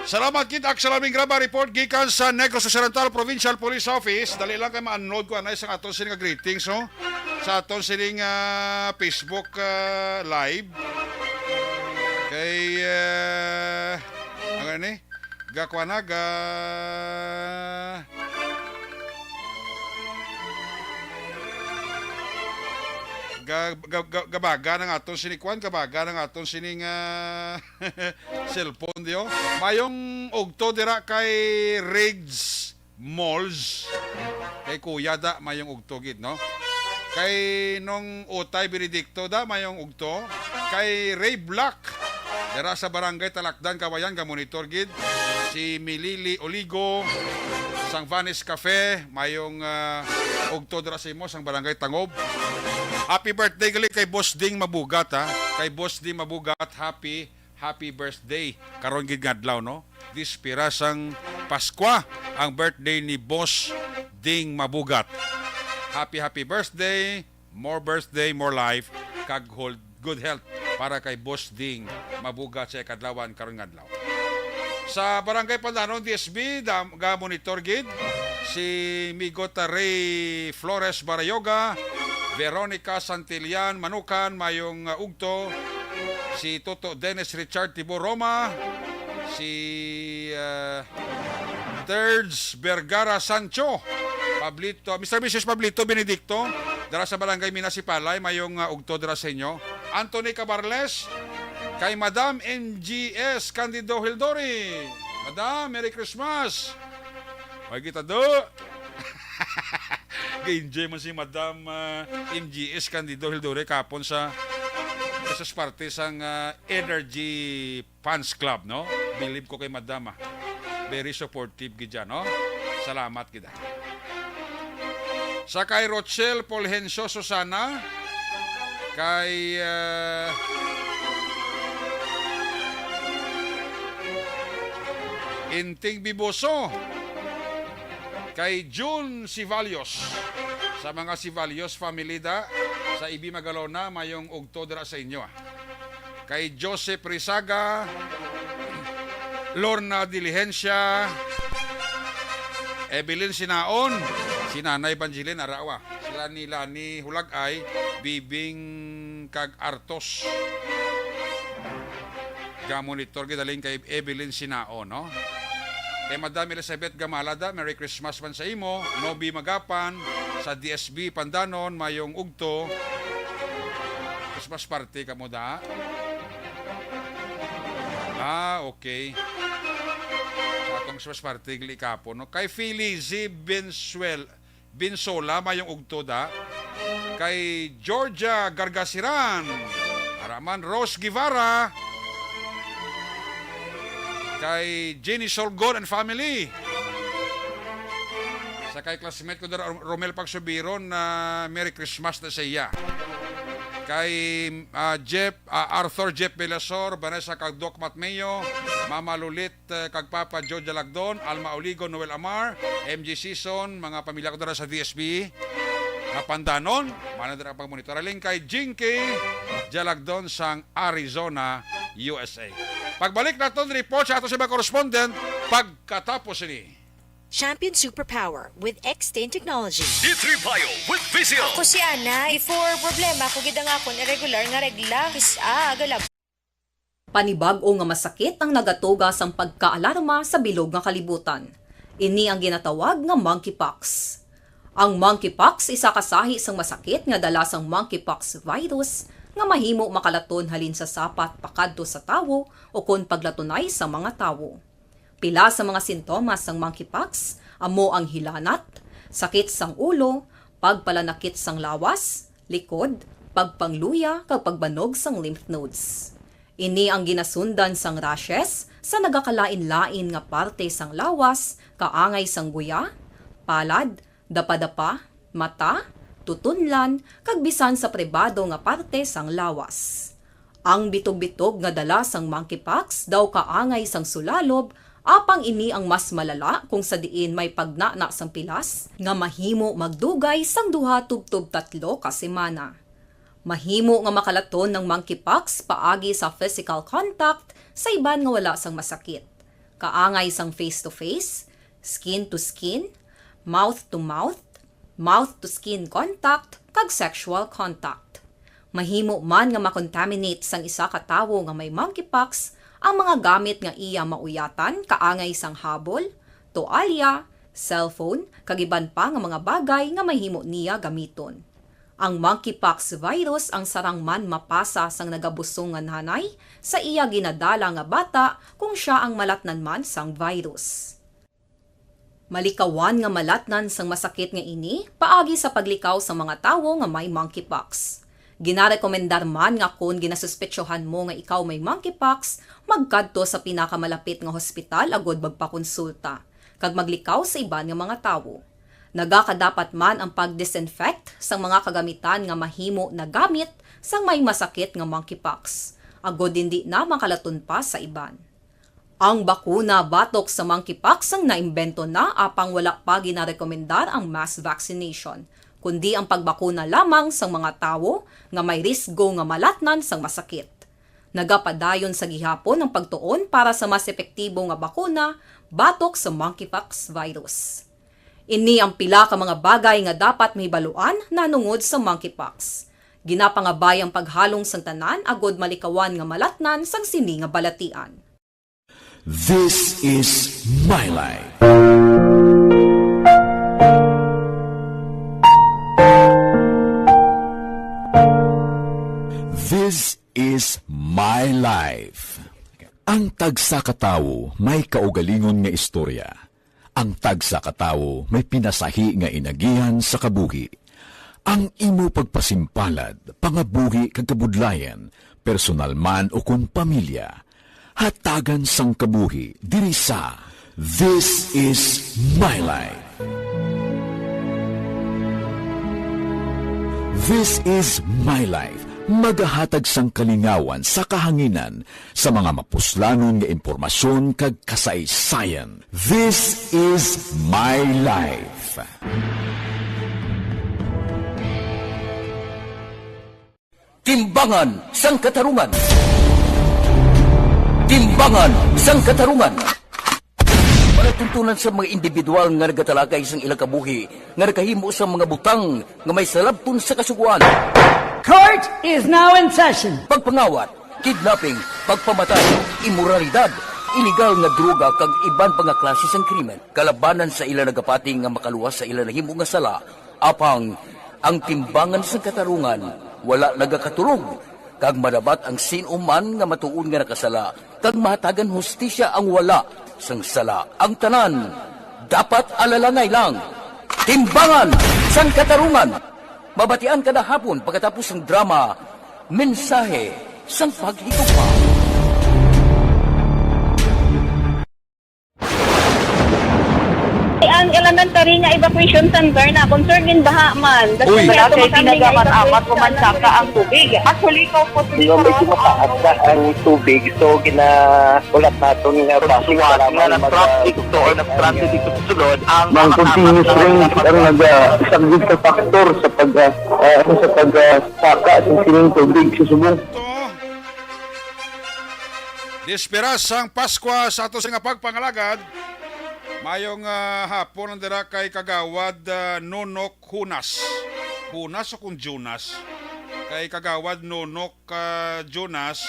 Salamat gid, Aksyon Alvin Graba, report gikan sa Negros Occidental Provincial Police Office. Dali lang kay ma-unload ko anay sa aton sini nga greetings, no? Sa aton sini nga Facebook, ah, live. Kay, ah, ano ni? Gakuan na, ga, ga, ga, ga, gabaga ng aton sini kuan, gabaga ng aton sini nga cellphone, di, oh. Mayong ugto dira kay Riggs Malls. Kay Kuya da, mayong ugto gid, no? Kay Nong Utay Benedicto da, mayong ugto. Kay Ray Black, dira sa Barangay Talakdan, Kawayan, ga-monitor gid. Si Milili Oligo, sang Vanis Cafe, mayong, ah, ugto dira sa imo, sang Barangay Tangob. Happy birthday gali kay Boss Ding Mabugat, ha? Kay Boss Ding Mabugat, happy, happy birthday. Karon gid nga adlaw, no? Dispira sang Paskwa ang birthday ni Boss Ding Mabugat. Happy, happy birthday, more birthday, more life, kag hold good health para kay Boss Ding Mabugat sa iya kadlawan karon nga adlaw. Sa Barangay Pandanon, D S B, dam-, ga-monitor gid si Migot Ray Flores Barayoga, Veronica Santillan Manukan, mayong, uh, ugto, si Toto Dennis Richard Tibo Roma, si, uh, Terds Vergara Sancho, Pablito, Mister Missus Pablito Benedicto, dara sa Barangay Minasipalay, mayong, uh, ugto dira sa inyo. Anthony Cabarles, kay Madam N G S Candido Hildori. Madam, Merry Christmas! Ay, kita do. Ga-enjoy man si Madam, ah, M G S Candido Hildore kapon sa, sa parte sang, ah, Energy Fans Club, no? Believe ko kay Madam, ah. Very supportive gid dyan, no? Salamat gid, ah. Sa kay Rochelle Fulgencio Susana, kay, ah, Inting Biboso, kay June Sivallos, sa mga Sivallos family da, sa Ibi Magalona, mayong ugto dira sa inyo, ah. Kay Joseph Rizaga, Lorna Diligencia, Evelyn Sinaon, si Nanay Evangeline Arawa, sila ni Lani Hulagay, Bibing kag Artos. Ga-monitor gid halin kay Evelyn Sinaon, no? Kay Madam Elizabeth Gamalada, Merry Christmas man sa imo. Nobi Magapan, sa D S B Pandanon, mayong ugto. Christmas party kamo da? Ah, okay. Sa atong Christmas party, gali kapon, no? Kay Felizy Bensuel, Binsola, mayong ugto da. Kay Georgia Gargasiran, ara man, Rose Guevara, kay Jenny Solgon and family. Sa kay classmate ko dira, Romel Pagsubiron, na Merry Christmas na sa iya. Kay, ah, Jeff, ah, Arthur Jeff Velasor, Vanessa kag Doc Matmeo, Mama Lulit, eh, kag Papa Joe Jalagdon, Alma Oligo, Noel Amar, M G Season, mga pamilya ko dira sa D S B, ah, Pandanon, mana dira ang pagmonitor. Halin kay Jinky Jalagdon sang Arizona, U S A. Pagbalik naton report sa ato sa mga correspondent pagkatapos ini. Champion Superpower with X ten Technology. D three Bio with Vizio. Ako si Ana. Before, problema ko gid ang akon irregular nga regla. Kis-a, galab. Panibag-o nga masakit ang nagatuga sang pagkaalarma sa bilog nga kalibutan. Ini ang ginatawag nga monkeypox. Ang monkeypox isa ka sahi sang masakit nga dala sang monkeypox virus nga mahimo makalaton halin sa sapat pakadto sa tawo o kon paglatunay sa mga tawo. Pila sa mga sintomas sang monkeypox amo ang hilanat, sakit sang ulo, pagpalanakit sang lawas, likod, pagpangluya, kag pagbanog sang lymph nodes. Ini ang ginasundan sang rashes sa nagakalain-lain nga parte sang lawas, kaangay sang guya, palad, dapadapa, mata, tutunlan, kag bisan sa pribado nga parte sang lawas. Ang bitog-bitog nga dala sang monkeypox daw kaangay sang sulalob, apang ini ang mas malala kung sa diin may pagnana sang pilas nga mahimo magdugay sang duha tubtob tatlo ka semana. Mahimo nga makalaton ang monkeypox paagi sa physical contact sa iban nga wala sang masakit, kaangay sang face-to-face, skin-to-skin, mouth-to-mouth, mouth-to-skin contact, kag sexual contact. Mahimo man nga makontaminate sang isa ka tawo nga may monkeypox ang mga gamit nga iya mauyatan, kaangay sang habol, toalya, cellphone, kag iban pa nga mga bagay nga mahimo niya gamiton. Ang monkeypox virus ang sarang man mapasa sang nagabusong nga nanay sa iya ginadala nga bata kung sia ang malatnan man sang virus. Malikawan nga malatnan sang masakit nga ini paagi sa paglikaw sa mga tawo nga may monkeypox. Ginarekomendar man nga kon ginasuspetsohan mo nga ikaw may monkeypox, magkadto sa pinakamalapit nga hospital agud magpakonsulta kag maglikaw sa iban nga mga tawo. Nagakadapat man ang pag-disinfect sang mga kagamitan nga mahimo nagamit sang may masakit nga monkeypox, agud indi na makalaton pa sa iban. Ang bakuna batok sa monkeypox ang naimbento na, apang wala pa ginarekomendar ang mass vaccination, kundi ang pagbakuna lamang sang mga tawo nga may risgo nga malatnan sang masakit. Nagapadayon sa gihapon ang pagtuon para sa mas epektibo nga bakuna batok sa monkeypox virus. Ini ang pila ka mga bagay nga dapat mahibaluan nahanungod sa monkeypox. Ginapangabay ang paghalong sang tanan agud malikawan nga malatnan sang sini nga balatian. This is My Life. This is My Life. Ang tagsa ka tawo may kaugalingon nga istorya. Ang tagsa ka tawo may pinasahi nga inagihan sa kabuhi. Ang imo pagpasimpalad, pangabuhi kag kabudlayan, personal man o kon pamilya, hatagan sang kabuhi diri sa This Is My Life. This Is My Life, magahatag sang kalingawan sa kahanginan sa mga mapuslanon nga impormasyon kag kasaysayan. This Is My Life. Timbangan sang Katarungan. Timbangan sang Katarungan. Palatuntunan sa mga individual nga nagatalakay sang ilang kabuhi nga nakahimo sa mga butang nga may salabton sa kasugoan. Court is now in session. Pagpangawat, kidnapping, pagpamatay, imoralidad, iligal nga droga kag iban pa nga klase sang krimen kalabanan sa ila nagapati nga makaluwas sa ila nahimo nga sala. Apang ang timbangan sang katarungan wala nagakatulog, kag madabat ang sin-o man nga matuod nga nakasala, kag mahatagan hustisya ang wala sang sala. Ang tanan dapat alalangay lang. Timbangan sang Katarungan. Mabatian kada hapon pagkatapos sang drama, Mensahe sang Paghigugma. Ang elementary nga evacuation center na concerned in baha man. That's Uy. Why Wala ato kay makami nga tinaga man evacuation amat ko man center. Saka ang tubig. Actually, ikaw po, Di ba, medyo mataas na ang tubig. So, ginahulat naton nga Ang bakit suwat para nga man nag-traffic mag-, to or nag-transit dito sa sulod, ang Ang amat-amat continuous na rain ang nagpapag- nagasaglit sa factor sa pag, ah, ah, ano, sa pag, ah, saka sa sining tubig sa subong. Dispera sang Paskwa sa ato sini nga pagpangalagad. Mayong, ah, hapon ang dira kay Kagawad, ah, Nonok Hunas. Hunas o kung Jonas? Kay Kagawad Nonok, ah, Jonas,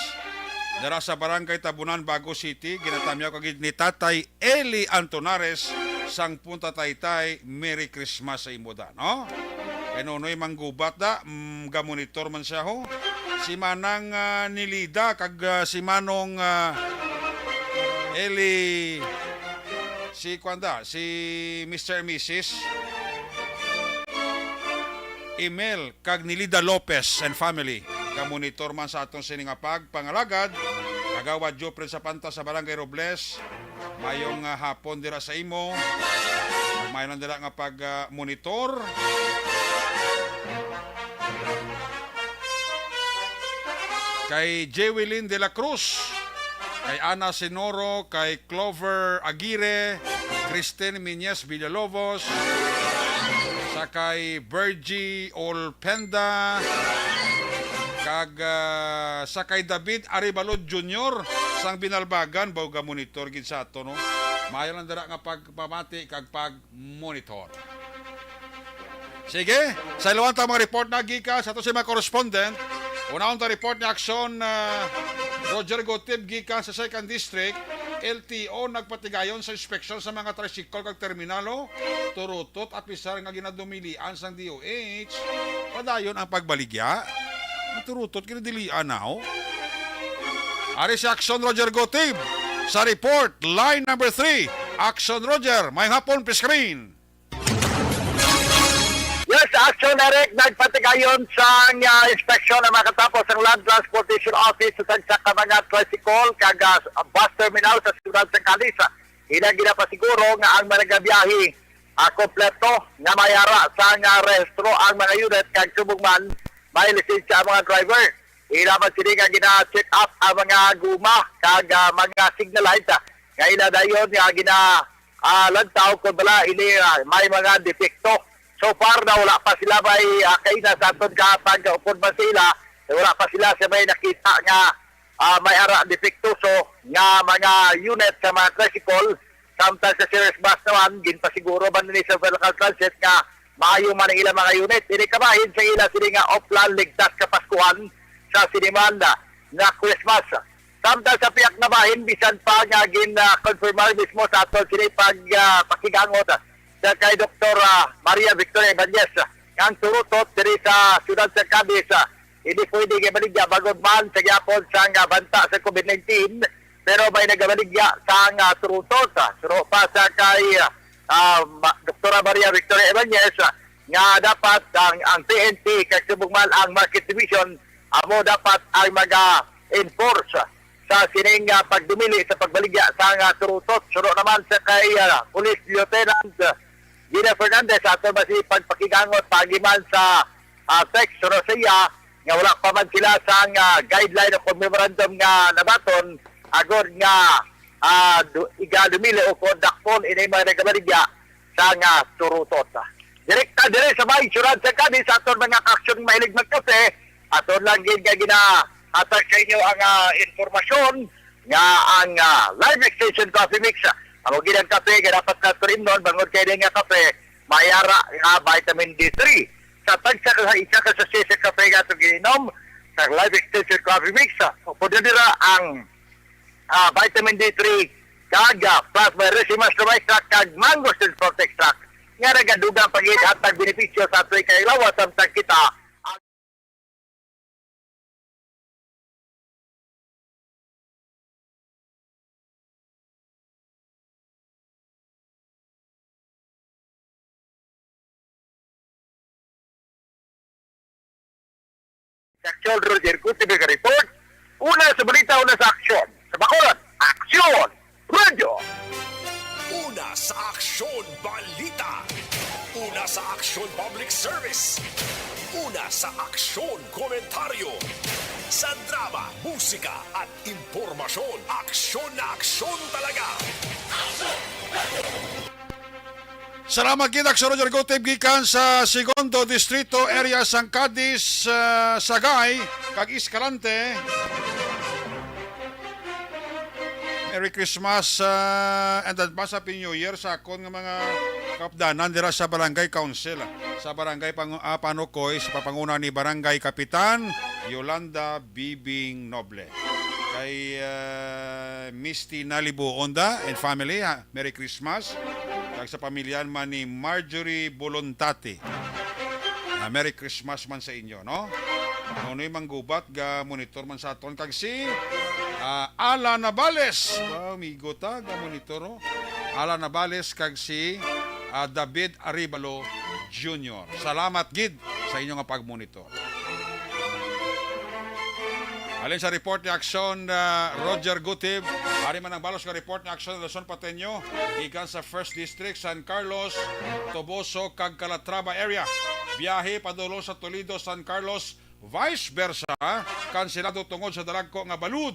dira sa Barangay Tabunan, Bago City, ginatamyaw kag ni Tatay Eli Antonares sang Punta Taytay. Merry Christmas sa imo da, no? Kay Nonoy Manggubat da, mm, gamonitor man siya, ho. Si Manang, ah, Nilida kag, ah, si Manong, ah, Eli, si kuan da, si Mister and Missus Emel kag Nilida Lopez and family. Gamonitor man sa aton sini nga pagpangalagad. Kagawad Jopred Sapanta sa Barangay Robles. Mayong, ah, hapon dira sa imo. Mayo lang dira nga pag, ah, monitor. Kay Jewelyn de la Cruz, kay Ana Sinoro, kay Clover Aguirre, Kristen Miñez Villalobos, sa kay Virgie Olpenda, kag, ah, sa kay David Arevalo Junior sang Binalbagan, baw ga monitor gid sa ato, no? Maayo lang dira nga pagpamati kag pagmonitor. Sige, sa ilawan ta mga report na gikan sa ato sa mga correspondent. Unahon ta report ni Aksyon, ah, Roger Gotib gikan sa Second District. L T O nagpatigayon sa inspeksyon sa mga tricycle kag terminal, oh. Turutot, apisar nga ginadumilian sang D O H. Padayon ang pagbaligya. Ang turutot, ginadilian na, oh. Ari si Aksyon Roger Gotib sa report, line number three. Aksyon Roger, may hapon, please come in. Yes, Action Direct nagpatigayon sang, ah, inspeksyon ang makatapos ang Land Transportation Office sa tagsa ka mga tricycle kag, ah, bus terminal sa siyudad sa Cadiz. Ila ginapasiguro nga ang mga nagabiyahe, ah, kompleto nga may ara sang, ah, rehistro ang mga unit kag subong man may lisensya ang mga driver. Ila man sini nga gina-check up ang mga guma kag, ah, mga signal light, ah, nga ila dayon nga gina, ah, lantaw kon bala ini, ah, may mga depekto. So far na wala pa sila may, ah, kaina sa aton ka pag-upod man sa ila, wala pa sila sa may nakita nga, ah, may ara depektoso nga mga unit sa mga tricycle. Samtang sa Ceres Bus naman, ginpasiguro man ni sa Local Transit nga maayo man ang ilang mga unit. Ini kabahin sa ila sini nga Oplan Ligtas Kapaskuhan sa siniman nga Christmas. Samtang sa pihak nga bahin, bisan pa nga gin, ah, confirmar mismo sa aton sini pag, ah, pakigangot sa kay Doktor, ah, Maria Victoria Ibanez, nga ang turutot diri sa siyudad sa Cadiz, ah, hindi pwede nga baligya bangod man sa gyapon sang, ah, banta sa COVID nineteen, pero may nagabaligya sang, ah, turutot, ah, suro pa sa kay, ah, ah, Ma-, Doktora Maria Victoria Ibanez, ah, nga dapat ang, ang P N P kag subong man ang Market Division amo dapat ang maga-enforce sa sining, ah, pagdumili sa pagbaligya sa nga turutot. Suno naman sa kay, ah, Police Lieutenant, ah, Gina Fernandez, ato ba si pagpakigangot paagi man sa, ah, text suno sa iya nga wala pa man sila sa nga guideline o memorandum nga nabaton agod nga, ah, du-, igadumili o kondakton ini mga nagabaligya sa nga turutot. Direkta diri sa may syudad sa Cadiz, sa aton mga kaaksyon mahilig magkape, aton lang gid nga ginahatag sa inyo ang, ah, impormasyon nga ang, ah, Life Extension Coffee Mix, ah, amo gid ang kape nga dapat nato imnon, bangod kay ini nga kape may ara nga vitamin D three. Sa tagsa ka, isa ka sachet sa kape nga atong giinom, sa Life Extension Coffee Mix, ah, pwede dira ang, ah, vitamin D three, kag, ah, plus may racemaster extract kag mangosteen sprout extract nga nagadugang paghatag benepisyo sa atoy kay lawas samtang kita Sa Aksyon, Roger Gutierrez, report. Una sa balita, una sa aksyon. Sa Bacolod, Aksyon! Radyo! Una sa Aksyon Balita. Una sa Aksyon Public Service. Una sa Aksyon Komentaryo. Sa drama, musika at impormasyon, aksyon na aksyon talaga. Salamat gid, Aksyon Roger Gutib, gikan sa Segundo Distrito Area sang Cadiz, ah, Sagay, kag Escalante. Merry Christmas, ah, and advance Happy New Year sa akon nga mga kaupdanan dira sa Barangay Council, sa Barangay Pang-, ah, Panukoy, sa papanguna ni Barangay Kapitan Yolanda Bibing Noble. Kay, ah, Misty Nalibo Onda and family, ha, Merry Christmas. Kag sa pamilya man ni Marjorie Bolontati, ah, Merry Christmas man sa inyo, no? Nonoy Manggubat, ga monitor man sa aton, kag si, ah, Ala Navales. Wow, amigo ta, ga monitor, no? Ala Navales kag si, ah, David Arevalo Junior. Salamat gid sa inyo nga pagmonitor. Halin sa report ni Aksyon, ah, Roger Gutib, ari man ang balos nga report ni Aksyon Nelson Pateño, gikan sa First District, San Carlos, Toboso, kag Calatrava area. Biyahe padulong sa Toledo, San Carlos, vice versa, kanselado tungod sa dalagko nga balud,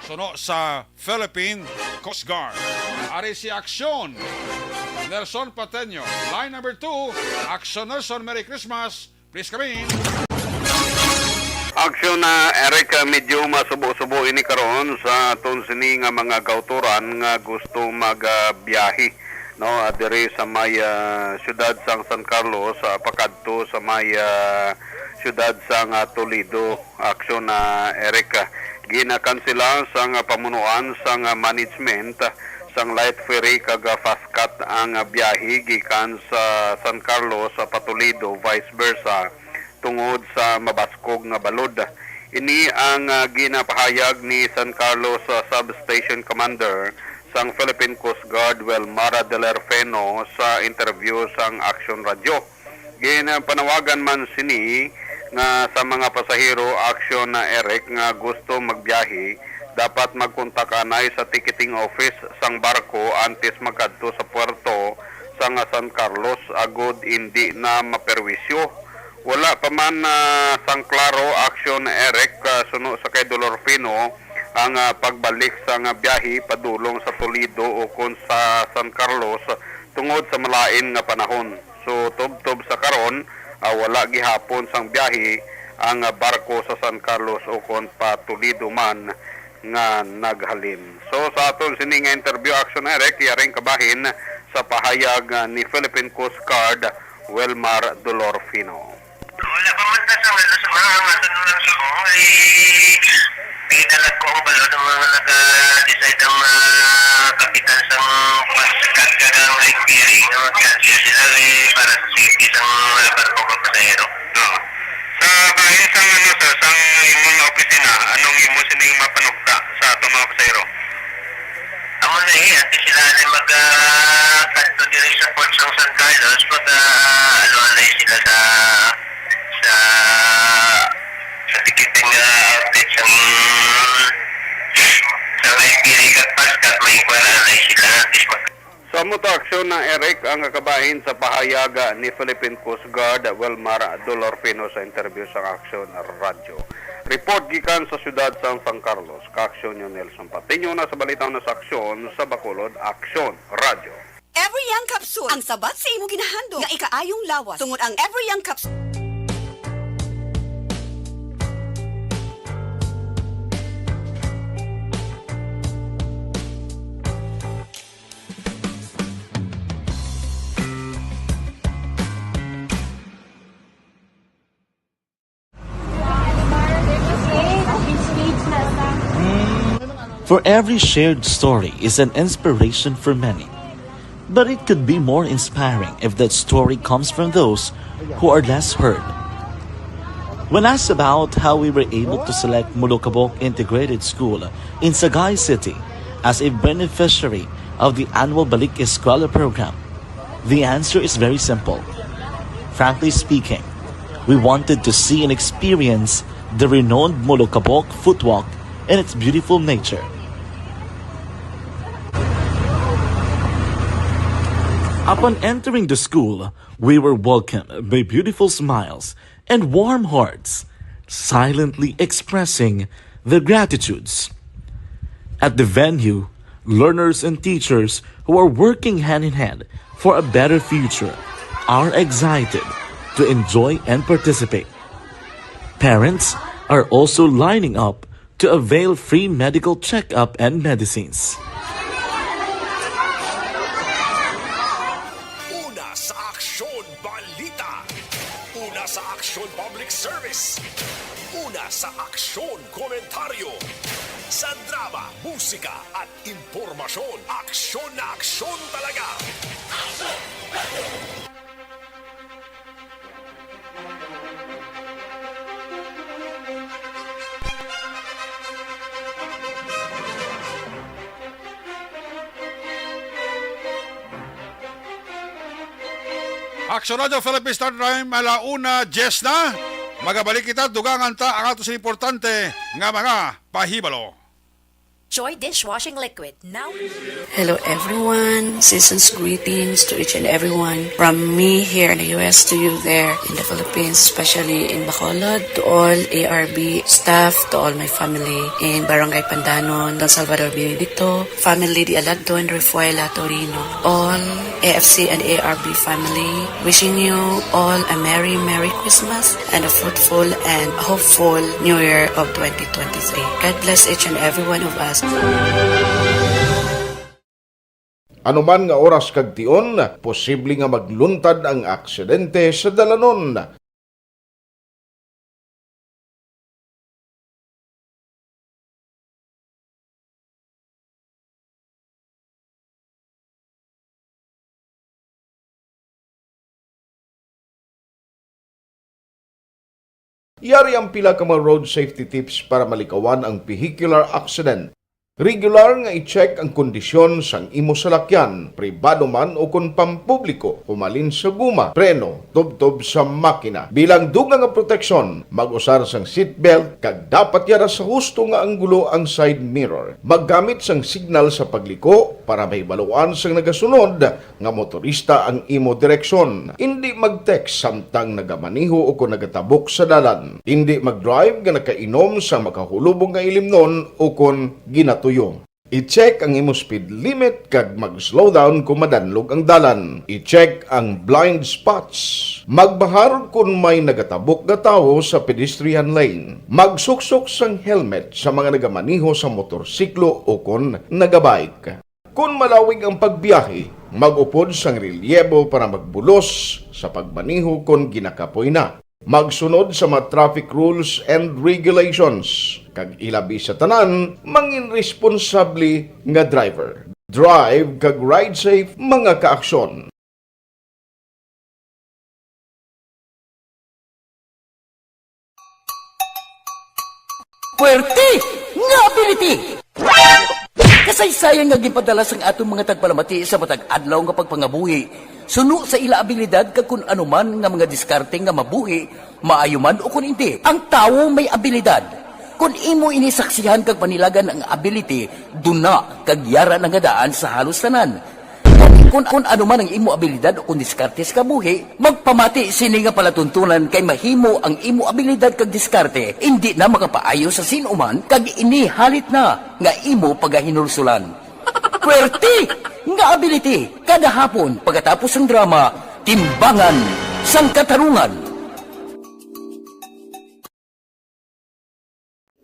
suno sa Philippine Coast Guard. Ari si Aksyon Nelson Pateño. Line number two, Aksyon Nelson, Merry Christmas. Please come in. Aksyon na, Eric, ah, medyo masubo-subo ini karon sa aton sini nga mga kautoran nga gusto magbiyahe, no, ah, diri sa may, ah, siyudad sang San Carlos, ah, pakadto sa may, ah, siyudad sang, ah, Toledo. Aksyon na, Eric, ah, ginakansela sang, ah, pamunuan sang, ah, management, ah, sang light ferry kag, ah, fast cat ang, ah, biyahe gikan sa San Carlos, ah, pa Toledo, vice versa, tungod sa mabaskog nga balod. Ini ang, ah, ginapahayag ni San Carlos, ah, Substation Commander sang Philippine Coast Guard, Wilmar Delerfeno, sa interview sang Aksyon Radyo. Ginpanawagan man sini nga sa mga pasahero, Aksyon na, Eric, nga gusto magbiyahe, dapat magkontak anay sa ticketing office sang barko antes magkadto sa puerto sang San Carlos, agod indi na maperwisyo. Wala pa man, ah, sang klaro, Aksyon Eric, ah, suno sa kay Dolorfino, ang, ah, pagbalik sang biyahe padulong sa Toledo ukon sa San Carlos tungod sa malain nga panahon. So, tubtob sa karon, ah, wala gihapon sang biyahe ang, ah, barko sa San Carlos ukon pa Toledo man nga naghalin. So, sa aton sini nga interview, Aksyon Eric, yaring kabahin sa pahayag, ah, ni Philippine Coast Guard Wilmar Dolorfino. Wala pa man ta sa, sa mga, mga tanunang sugo, ay may dalag ko ang balod ang mga naka-decide ang mga kapitan sa mga kag ang rig ferry nga mag-cancel sila, eh, para sa safety sa mga barko nga pasahero. Oo. Sa bahin sang, ano, sir, sang imo nga opisina, anong imo sining mapanugta sa atong mga pasahero? Amo na, eh, ati sila na mag, ah, kadto diri sa Port sang San Carlos, mag, ah, ano na sila sa, sa, sa tikiting, ah, outlet sang, sang L P A kag Pascat, may kuwara na sila. Sa amo to aksyon na, Eric, ang kakabahin sa pahayag ni Philippine Coast Guard Wilmar Dolorfino sa interview sa Aksyon Radyo. Report gikan sa siyudad sang San Carlos, ka-aksyon niyo Nelson Patiño na sa balita na sa aksyon sa Bacolod, Aksyon Radyo. Every Young Capsule, ang sabat sa imo ginahandog nga ikaayong lawas, tungod ang Every Young Capsule. For every shared story is an inspiration for many. But it could be more inspiring if that story comes from those who are less heard. When asked about how we were able to select Molokabok Integrated School in Sagay City as a beneficiary of the annual Balik Eskwela program, the answer is very simple. Frankly speaking, we wanted to see and experience the renowned Molokabok Footwalk and its beautiful nature. Upon entering the school, we were welcomed by beautiful smiles and warm hearts, silently expressing their gratitudes. At the venue, learners and teachers who are working hand in hand for a better future are excited to enjoy and participate. Parents are also lining up to avail free medical checkup and medicines. Una sa Aksyon Balita. Una sa Aksyon Public Service. Una sa Aksyon Komentaryo. Sa drama, musika, at impormasyon, aksyon na aksyon talaga. Aksyon Radyo Philippine Start Time, ala una diyes na. Magabalik kita, dugangan ta ang ato sa importante nga mga pahibalo. Joy Dishwashing Liquid, now. Hello everyone. Season's greetings to each and everyone. From me here in the U S to you there in the Philippines, especially in Bacolod, to all A R B staff, to all my family in Barangay Pandanon, Don Salvador Benedicto, family Dialadon, Refuela, Torino, all A F C and A R B family, wishing you all a merry, merry Christmas and a fruitful and hopeful New Year of twenty twenty-three. God bless each and every one of us. Anuman nga oras kag tion, posible nga magluntad ang aksidente sa dalanon. Yari ang pila ka mga road safety tips para malikawan ang vehicular accident. Regular nga i-check ang kondisyon sang imo salakyan, pribado man o kon pampubliko, humalin sa guma, preno, tubtob sa makina. Bilang dugang nga proteksyon, mag-usar sang seatbelt kag dapat yara sa husto nga anggulo ang side mirror. Maggamit sang signal sa pagliko para mahibaluan sang nagasunod nga motorista ang imo direksyon. Indi mag-text samtang nagamaneho o kon nagatabok sa dalan. Indi mag-drive nga nakainom sang makahulubong nga ilimnon o kon ginatuyo. I-check ang imo speed limit kag mag-slow down kon madanlog ang dalan. I-check ang blind spots. Magbahar kon may nagatabok nga tawo sa pedestrian lane. Magsuksok sang helmet sa mga nagamaneho sa motorsiklo o kon nagabike. Kon malawig ang pagbiyahe, mag-upod sang relyebo para magbulos sa pagmaneho kon ginakapoy na. Magsunod sa mga traffic rules and regulations, kag ilabi sa tanan, mangin responsable nga driver. Drive kag ride safe, mga kaaksyon. Puwerte nga ability! Kasaysayan nga ginpadala sang aton mga tagpalamati sa matag adlaw nga pagpangabuhi, suno sa ila abilidad kag kun ano man nga mga diskarte nga mabuhi, maayo man o kon indi. Ang tawo may abilidad. Kon imo ini saksihan kag panilagan ang ability, duna kag yara na nga daan sa halos tanan. Kon, kon ano man ang imo abilidad o kon diskarte sa kabuhi, magpamati sini nga palatuntunan kay mahimo ang imo abilidad kag diskarte indi na makapaayo sa sin-o man kag ini halit na nga imo pagahinulsulan. Puwerte nga ability kada hapon pagkatapos sang drama, Timbangan sang Katarungan.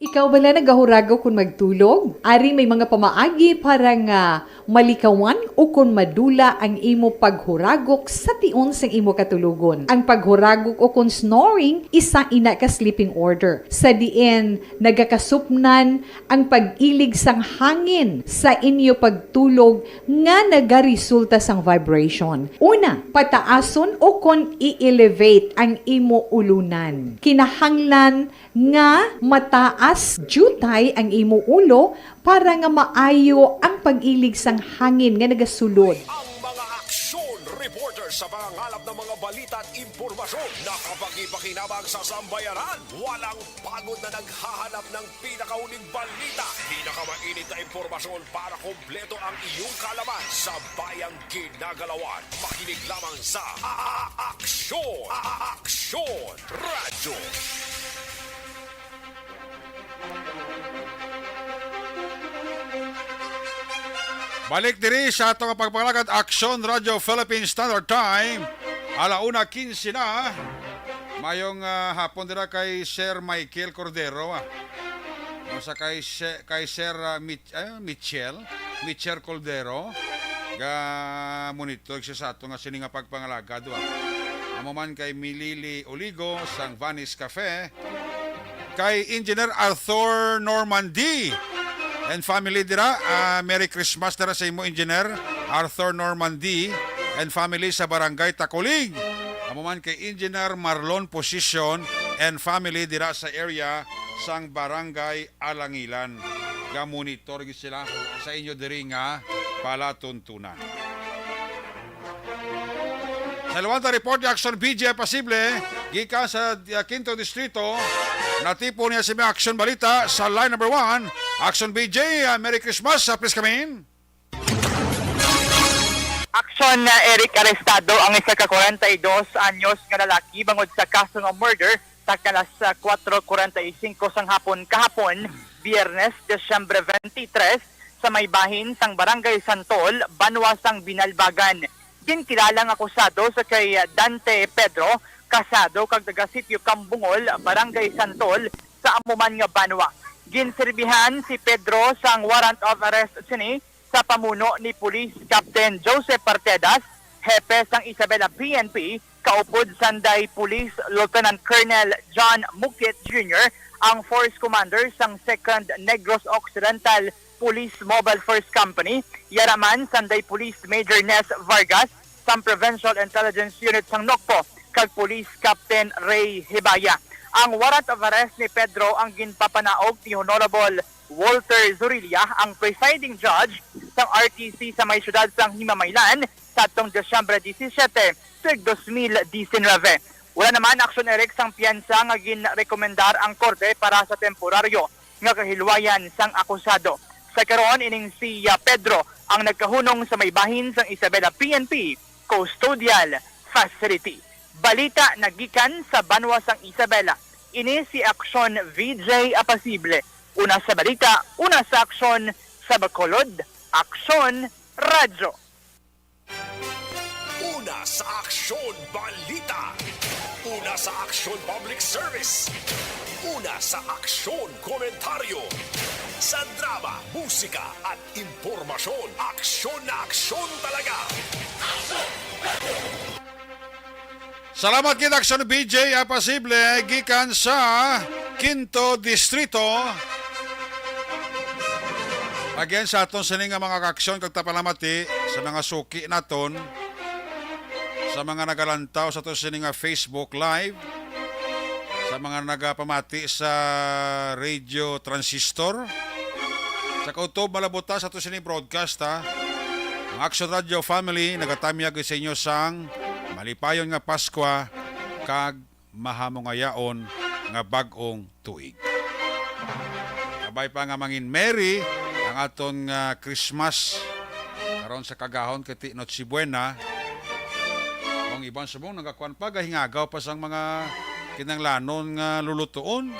Ikaw bala nagahuragok kon magtulog? Ari may mga pamaagi para nga malikawan o kon madula ang imo paghuragok sa tion sang imo katulogon. Ang paghuragok o kon snoring, isa ina ka sleeping order, sa diin nagakasupnan ang pag-ilig sang hangin sa inyo pagtulog nga nagaresulta sang vibration. Una, pataason o kon i-elevate ang imo ulunan. Kinahanglan nga mataas diutay ang imo ulo para nga maayo ang pag-ilig sang hangin nga nagasulod. Ang mga aksyon reporter sa pangangalap ng mga balita at impormasyon na kapaki-pakinabang sa sambayanan. Walang pagod na naghahanap ng pinakauling balita, pinakamainit na impormasyon para kompleto ang iyong kaalaman sa bayang ginagalawan. Makinig lamang sa A-, A-, Aksyon! A-, A-, Aksyon! Radyo. Balik diri sa ato nga pagpangalagad, Aksyon Radyo Philippine Standard Time, ala una quince na. Mayong, ah, hapon dira kay Sir Michael Cordero, ah. Sa kay She-, kay Sir, ah, Mit-, ah, Mitchell, Mitchell Cordero. Ga monitor siya sa ato nga sini nga pagpangalagad, ah. Amo man kay Milili Oligo sang Vanis Cafe, kay Engineer Arthur Normandy and family dira. Ah, Merry Christmas dira sa imo, Engineer Arthur Normandy and family sa Barangay Tacolig. Amo man kay Engineer Marlon Position and family dira sa area sang Barangay Alangilan. Ga-monitor gyud sila sa inyo diri nga palatuntunan. Sa Luanta Report ni Action B J Pasible, gikan sa, uh, Quinto Distrito, natipon niya si may Action Balita sa line number one. Action B J, uh, Merry Christmas, uh, please come in. Action, uh, Eric, arestado ang isa ka kwarenta y dos anyos nga lalaki bangod sa kaso nga murder sa alas, uh, kuwatro kwarenta y singko sang hapon kahapon, Biyernes, Disyembre twenty-three, sa may bahin sang Barangay Santol, banwa sang Binalbagan. Ginkilala ang akusado sa kay Dante Pedro, kasado kag taga Sitio Cambungol, Barangay Santol, sa amo man nga banwa. Ginsirbihan si Pedro sang warrant of arrest sini sa pamuno ni Police Captain Joseph Partedas, hepe sang Isabela P N P, kaupod sanday Police Lieutenant Colonel John Mukit Junior, ang force commander sang Second Negros Occidental Police Mobile Force Company, yara man sanday Police Major Ness Vargas sang Provincial Intelligence Unit sang Nocpo, kag Police Captain Ray Hibaya. Ang warrant of arrest ni Pedro ang ginpapanaog ni Honorable Walter Zorilla, ang presiding judge sang R T C sa may siyudad sang Himamaylan, sadtong Disyembre disisiete, tuig dos mil disinwebe. Wala naman, Action Eric, sang piyansa nga ginrekomendar ang korte para sa temporaryo nga kahilwayan sang akusado. Sa karon, ining si, ah, Pedro ang nagkahunong sa may bahin sang Isabela P N P Custodial Facility. Balita nagikan sa banwa sang Isabela. Ini si Aksyon V J Apasible. Una sa balita, una sa aksyon, sa Bacolod, Aksyon Radyo. Una sa Aksyon Balita. Una sa Aksyon Public Service. Una sa Aksyon Komentaryo. Sa drama, musika, at impormasyon, aksyon na aksyon talaga. Salamat gid, Action B J Apasible, gikan sa Quinto Distrito. Again, sa aton sini nga mga kaaksyon kag tapalamati sa mga suki naton, sa mga nagalantaw sa aton sini nga Facebook Live, sa mga nagapamati sa Radio Transistor, Sa kautob, malabot ta sa to sini broadcast, ha. Ang Action Radio family nagatamyag sa inyo sang malipayon nga Paskwa kag mahamongayaon nga bag-ong tuig. Kabay pa nga mangin merry ang aton nga Christmas karon sa kagahon kay ti Noche Buena. Ang iban subong nagakuan pa, gahingagaw pa sang mga kinanglanon nga lulutuon.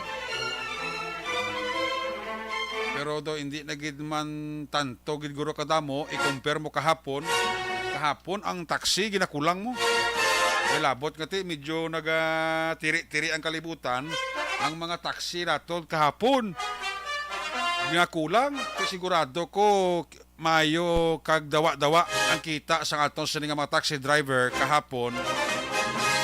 Pero do hindi na gid man tanto gid guro kadamo, i-compare mo kahapon. Kahapon ang taxi ginakulang mo. May labot nga ti medyo nagatiri-tiri ang kalibutan. Ang mga taxi naton kahapon ginakulang. Kay sigurado ko maayo kag dawa-dawa ang kita sang aton sini nga mga taxi driver kahapon.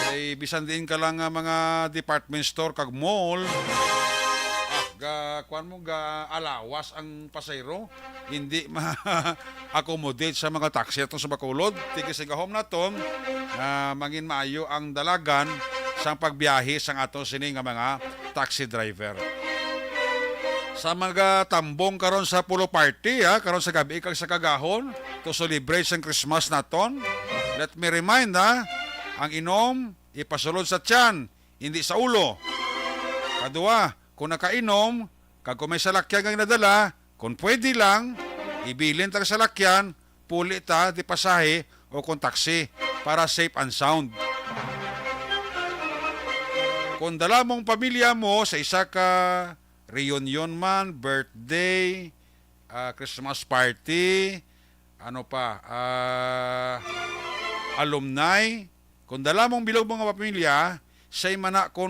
Kay bisan diin ka lang nga mga department store kag mall, ah, ga, kuwan mo, ga alawas ang pasahero. Hindi ma-accommodate sa mga taxi atong sa Bacolod. Tigi sa gahom naton nga mangin maayo ang dalagan sang pagbiyahe sang aton sini nga mga taxi driver. Sa mga tambong karon sa Polo Party, ha, karon sa gabi kag sa kagahon, to celebrate sang Christmas naton. Let me remind, ha, ang inom ipasulod sa tiyan, hindi sa ulo. Kadua, kung nakainom, kag kung may salakyan nga ginadala, kung pwede lang, ibilin ta ang salakyan, puli ta di pasahe o kung taxi para safe and sound. Kung dala mong pamilya mo sa isa ka reunion man, birthday, ah, Christmas party, ano pa, ah, alumni, kung dala mong bilog mga pamilya, say man na kung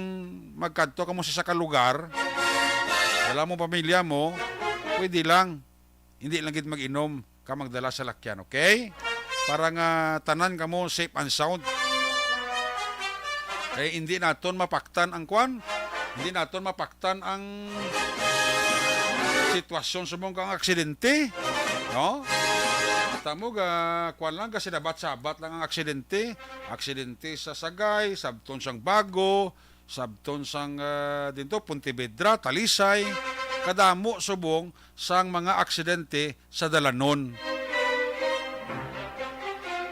magkadto ka mo sa isa ka lugar, dala mo pamilya mo, pwede lang. Hindi lang gid mag-inom ka magdala sa lakyan, okay? Para nga tanan kamo safe and sound. Kay hindi naton mapaktan ang kwan, hindi naton mapaktan ang sitwasyon sa mong kang aksidente, no? Tamo ga kwan lang, ga sinabat-sabat lang ang aksidente. Aksidente sa Sagay, Sabton sang Bago, Sabton sang, ah, dinto, Pontevedra, Talisay, kadamo subong sang mga aksidente sa dalanon.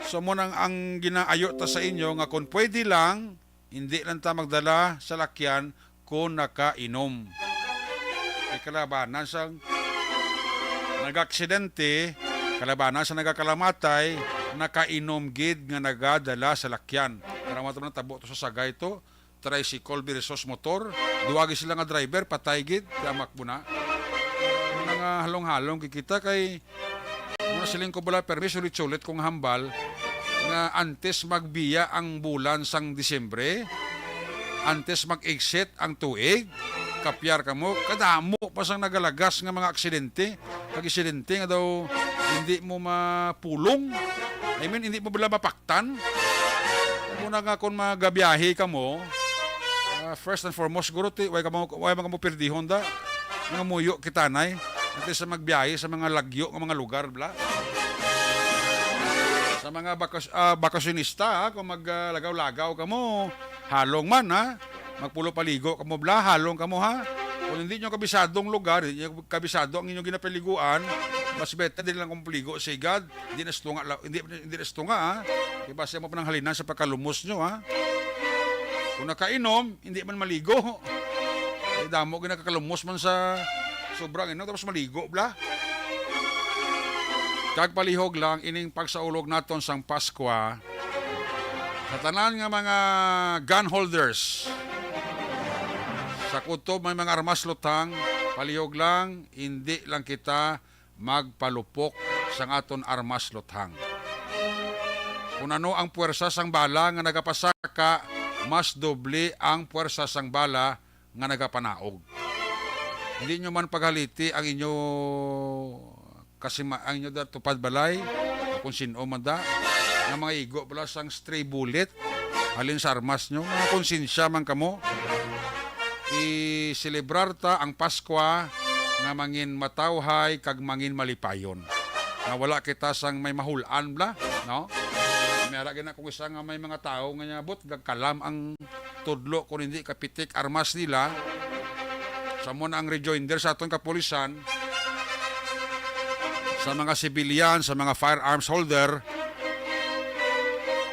So, mo nang ang ginaayo ta sa inyo nga kung pwede lang, hindi lang ta magdala sa lakyan kung nakainom. Kay kalabanan sang nag-aksidente, kalabanan sa nagakalamatay, nakainom gid nga nagadala sa lakyan. Kalamat man tabo to sa Sagay to, tricycle versus motor. Duwa gid sila nga driver, patay gid, yamak mo na. Mga halong-halong kikita kay mga siling ko bala, permi sulit-sulit kong hambal nga antes magbiya ang bulan sang Disyembre, antes mag-exit ang tuig, kapyar kamo, kadamo pa sang nagalagas nga mga aksidente, kag aksidente nga daw hindi mo mapulong. I mean, hindi mo bala mapaktan. Muna nga kung magabiyahe kamo, ah, first and foremost, guro, ti, way kamo, way mga mo pirdihon da. Mga muyo kita, nay. At least sa magbiyahe sa mga lagyo nga mga lugar, bla. Sa mga bakas-, ah, bakasyonista, ha, kung mag, ah, lagaw-lagaw kamo, halong man, ha. Magpulo paligo kamo, bla, halong kamo, ha. Kung hindi nyo kabisadong lugar, hindi nyo kabisado ang inyong ginapaliguan, mas better din lang kung paligo sa igad. Hindi na sa tunga, la-, hindi, hindi na sa tunga, ha. Kay basta mo pananghalinan sa pagkalumos nyo, ha. Kung nakainom, hindi man maligo. Ay, damo ginakakalumos man sa sobrang inom, tapos maligo, bla. Kag palihog lang ining pagsaulog naton sang Paskwa sa tanan nga mga gun holders. Sa kutob may mga armas luthang, palihog lang, hindi lang kita magpalupok sang aton armas luthang. Kung ano ang puwersa sang bala nga nagapasaka, mas doble ang puwersa sang bala nga nagapanaog. Hindi nyo man paghaliti ang inyo kasima-, ang inyo da-, tupad balay, o kung sino man da, nga mga igo bala sang stray bullet, halin sa armas nyo, mga konsensya man kamo. I-celebrar ta ang Paskwa nga mangin matawhay kag mangin malipayon. Nga wala kita sang may mahulan bala, no? May ara gina kung isa nga may mga tawo nga niabot, gagkalam ang tudlo kung hindi kapitik armas nila. Sa mo na ang rejoinder sa aton kapulisan, Sa mga sibilyan, sa mga firearms holder,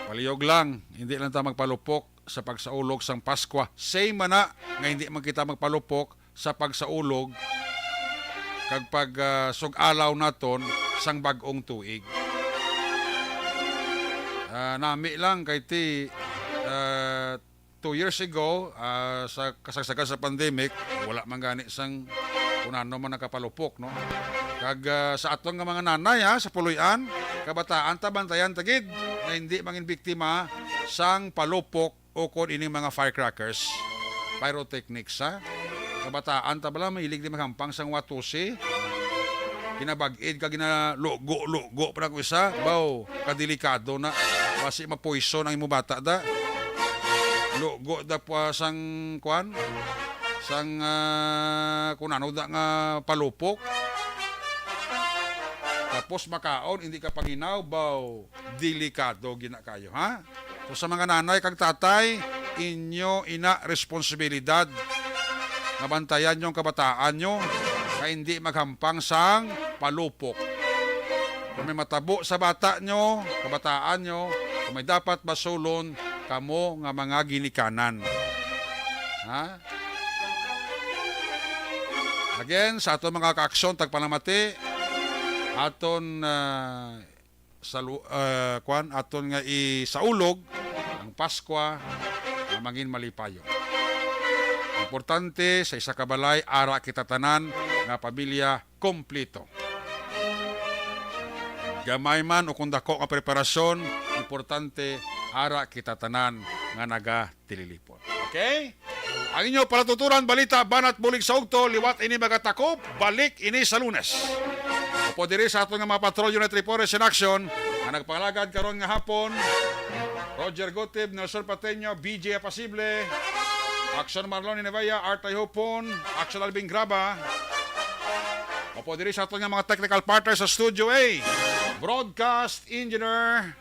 palihog lang, hindi lang ta magpalupok sa pagsaulog sang Paskwa. Same man na nga hindi man kita magpalupok sa pagsaulog kag pag, ah, sug-alaw naton sang bag-ong tuig. Ah, nami lang kay ti, ah, two years ago, ah, sa kasagsagan sa pandemic, wala man gani sang kun ano man nakapalupok, no? Kag, ah, sa aton nga mga nanay, ha, sa puloy-an, kabataan ta, bantayan ta gid nga hindi mangin biktima sang palupok ukon ining mga firecrackers, pyrotechnics, ha? Kabataan ta bala, mahilig di maghampang sang watusi. Ginabag-id ka, ginalugo-lugo pa na ko isa. Baw, kadelikado na. Basi mapoison ang imo bata da. Lugo da pa sang, kuan? Sang, ah, kun ano da nga palupok. Tapos makaon, hindi ka panginaw, baw, delikado gina kayo, ha? So, sa mga nanay kag tatay, inyo ina responsibilidad nga bantayan nyo ang kabataan nyo nga hindi maghampang sang palupok. Kung may matabo sa bata nyo, kabataan nyo, kung may dapat basulon, kamo nga mga ginikanan. Ha? Again, sa aton mga kaaksyon, tagpalamati, aton, ah, salu-, ah, kwan, aton nga isaulog ang Paskwa nga mangin malipayon. Importante, sa isa ka balay, ara kita tanan nga pamilya kompleto. Gamay man o kung dako nga preparasyon, importante, ara kita tanan nga nagatililipon. Okay? Ang inyo palatuturan, balita, banat, bulig sa ugto, liwat ini magatakop, balik ini sa Lunes. Upod diri sa aton nga mga patrol unit reporters in action nga nagpangalagad karon nga hapon, Roger Gutib, Nelson Pateño, B J Apasible, Action Marlon Inevaya, Art Ayhopon, Action Alvin Graba. Upod diri sa aton nga mga technical partners sa Studio A, Broadcast Engineer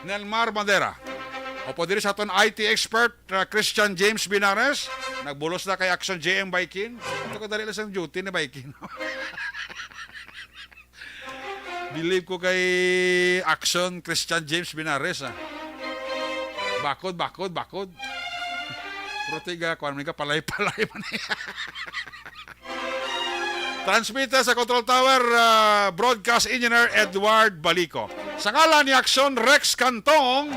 Nelmar Bandera. Upod diri sa aton I T expert, uh, Christian James Binares. Nagbulos na kay Action J M Baikin. Ito kadali lang sang duty ni Baikin. Believe ko kay Action Christian James Binares, ah. Bakod, bakod, bakod. Pero tiga, kuwan man ka, palay-palay man. Transmitter sa Control Tower, ah, Broadcast Engineer Edward Balico. Sa ngalan ni Action Rex Cantong,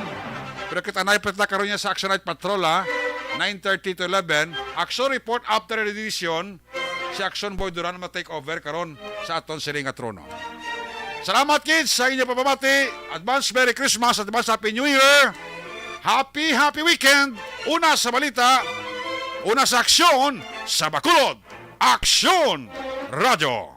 pero kita na ipit na karon niya sa Action Night Patrol, ha? Nine thirty to eleven. Action Report after edition, si Action Boy Duran ma-take over karon sa aton sini nga trono. Salamat, kids, sa inyo pamamati. Advance Merry Christmas, advance Happy New Year. Happy, happy weekend. Una sa balita, una sa aksyon, sa Bacolod. Aksyon Radio.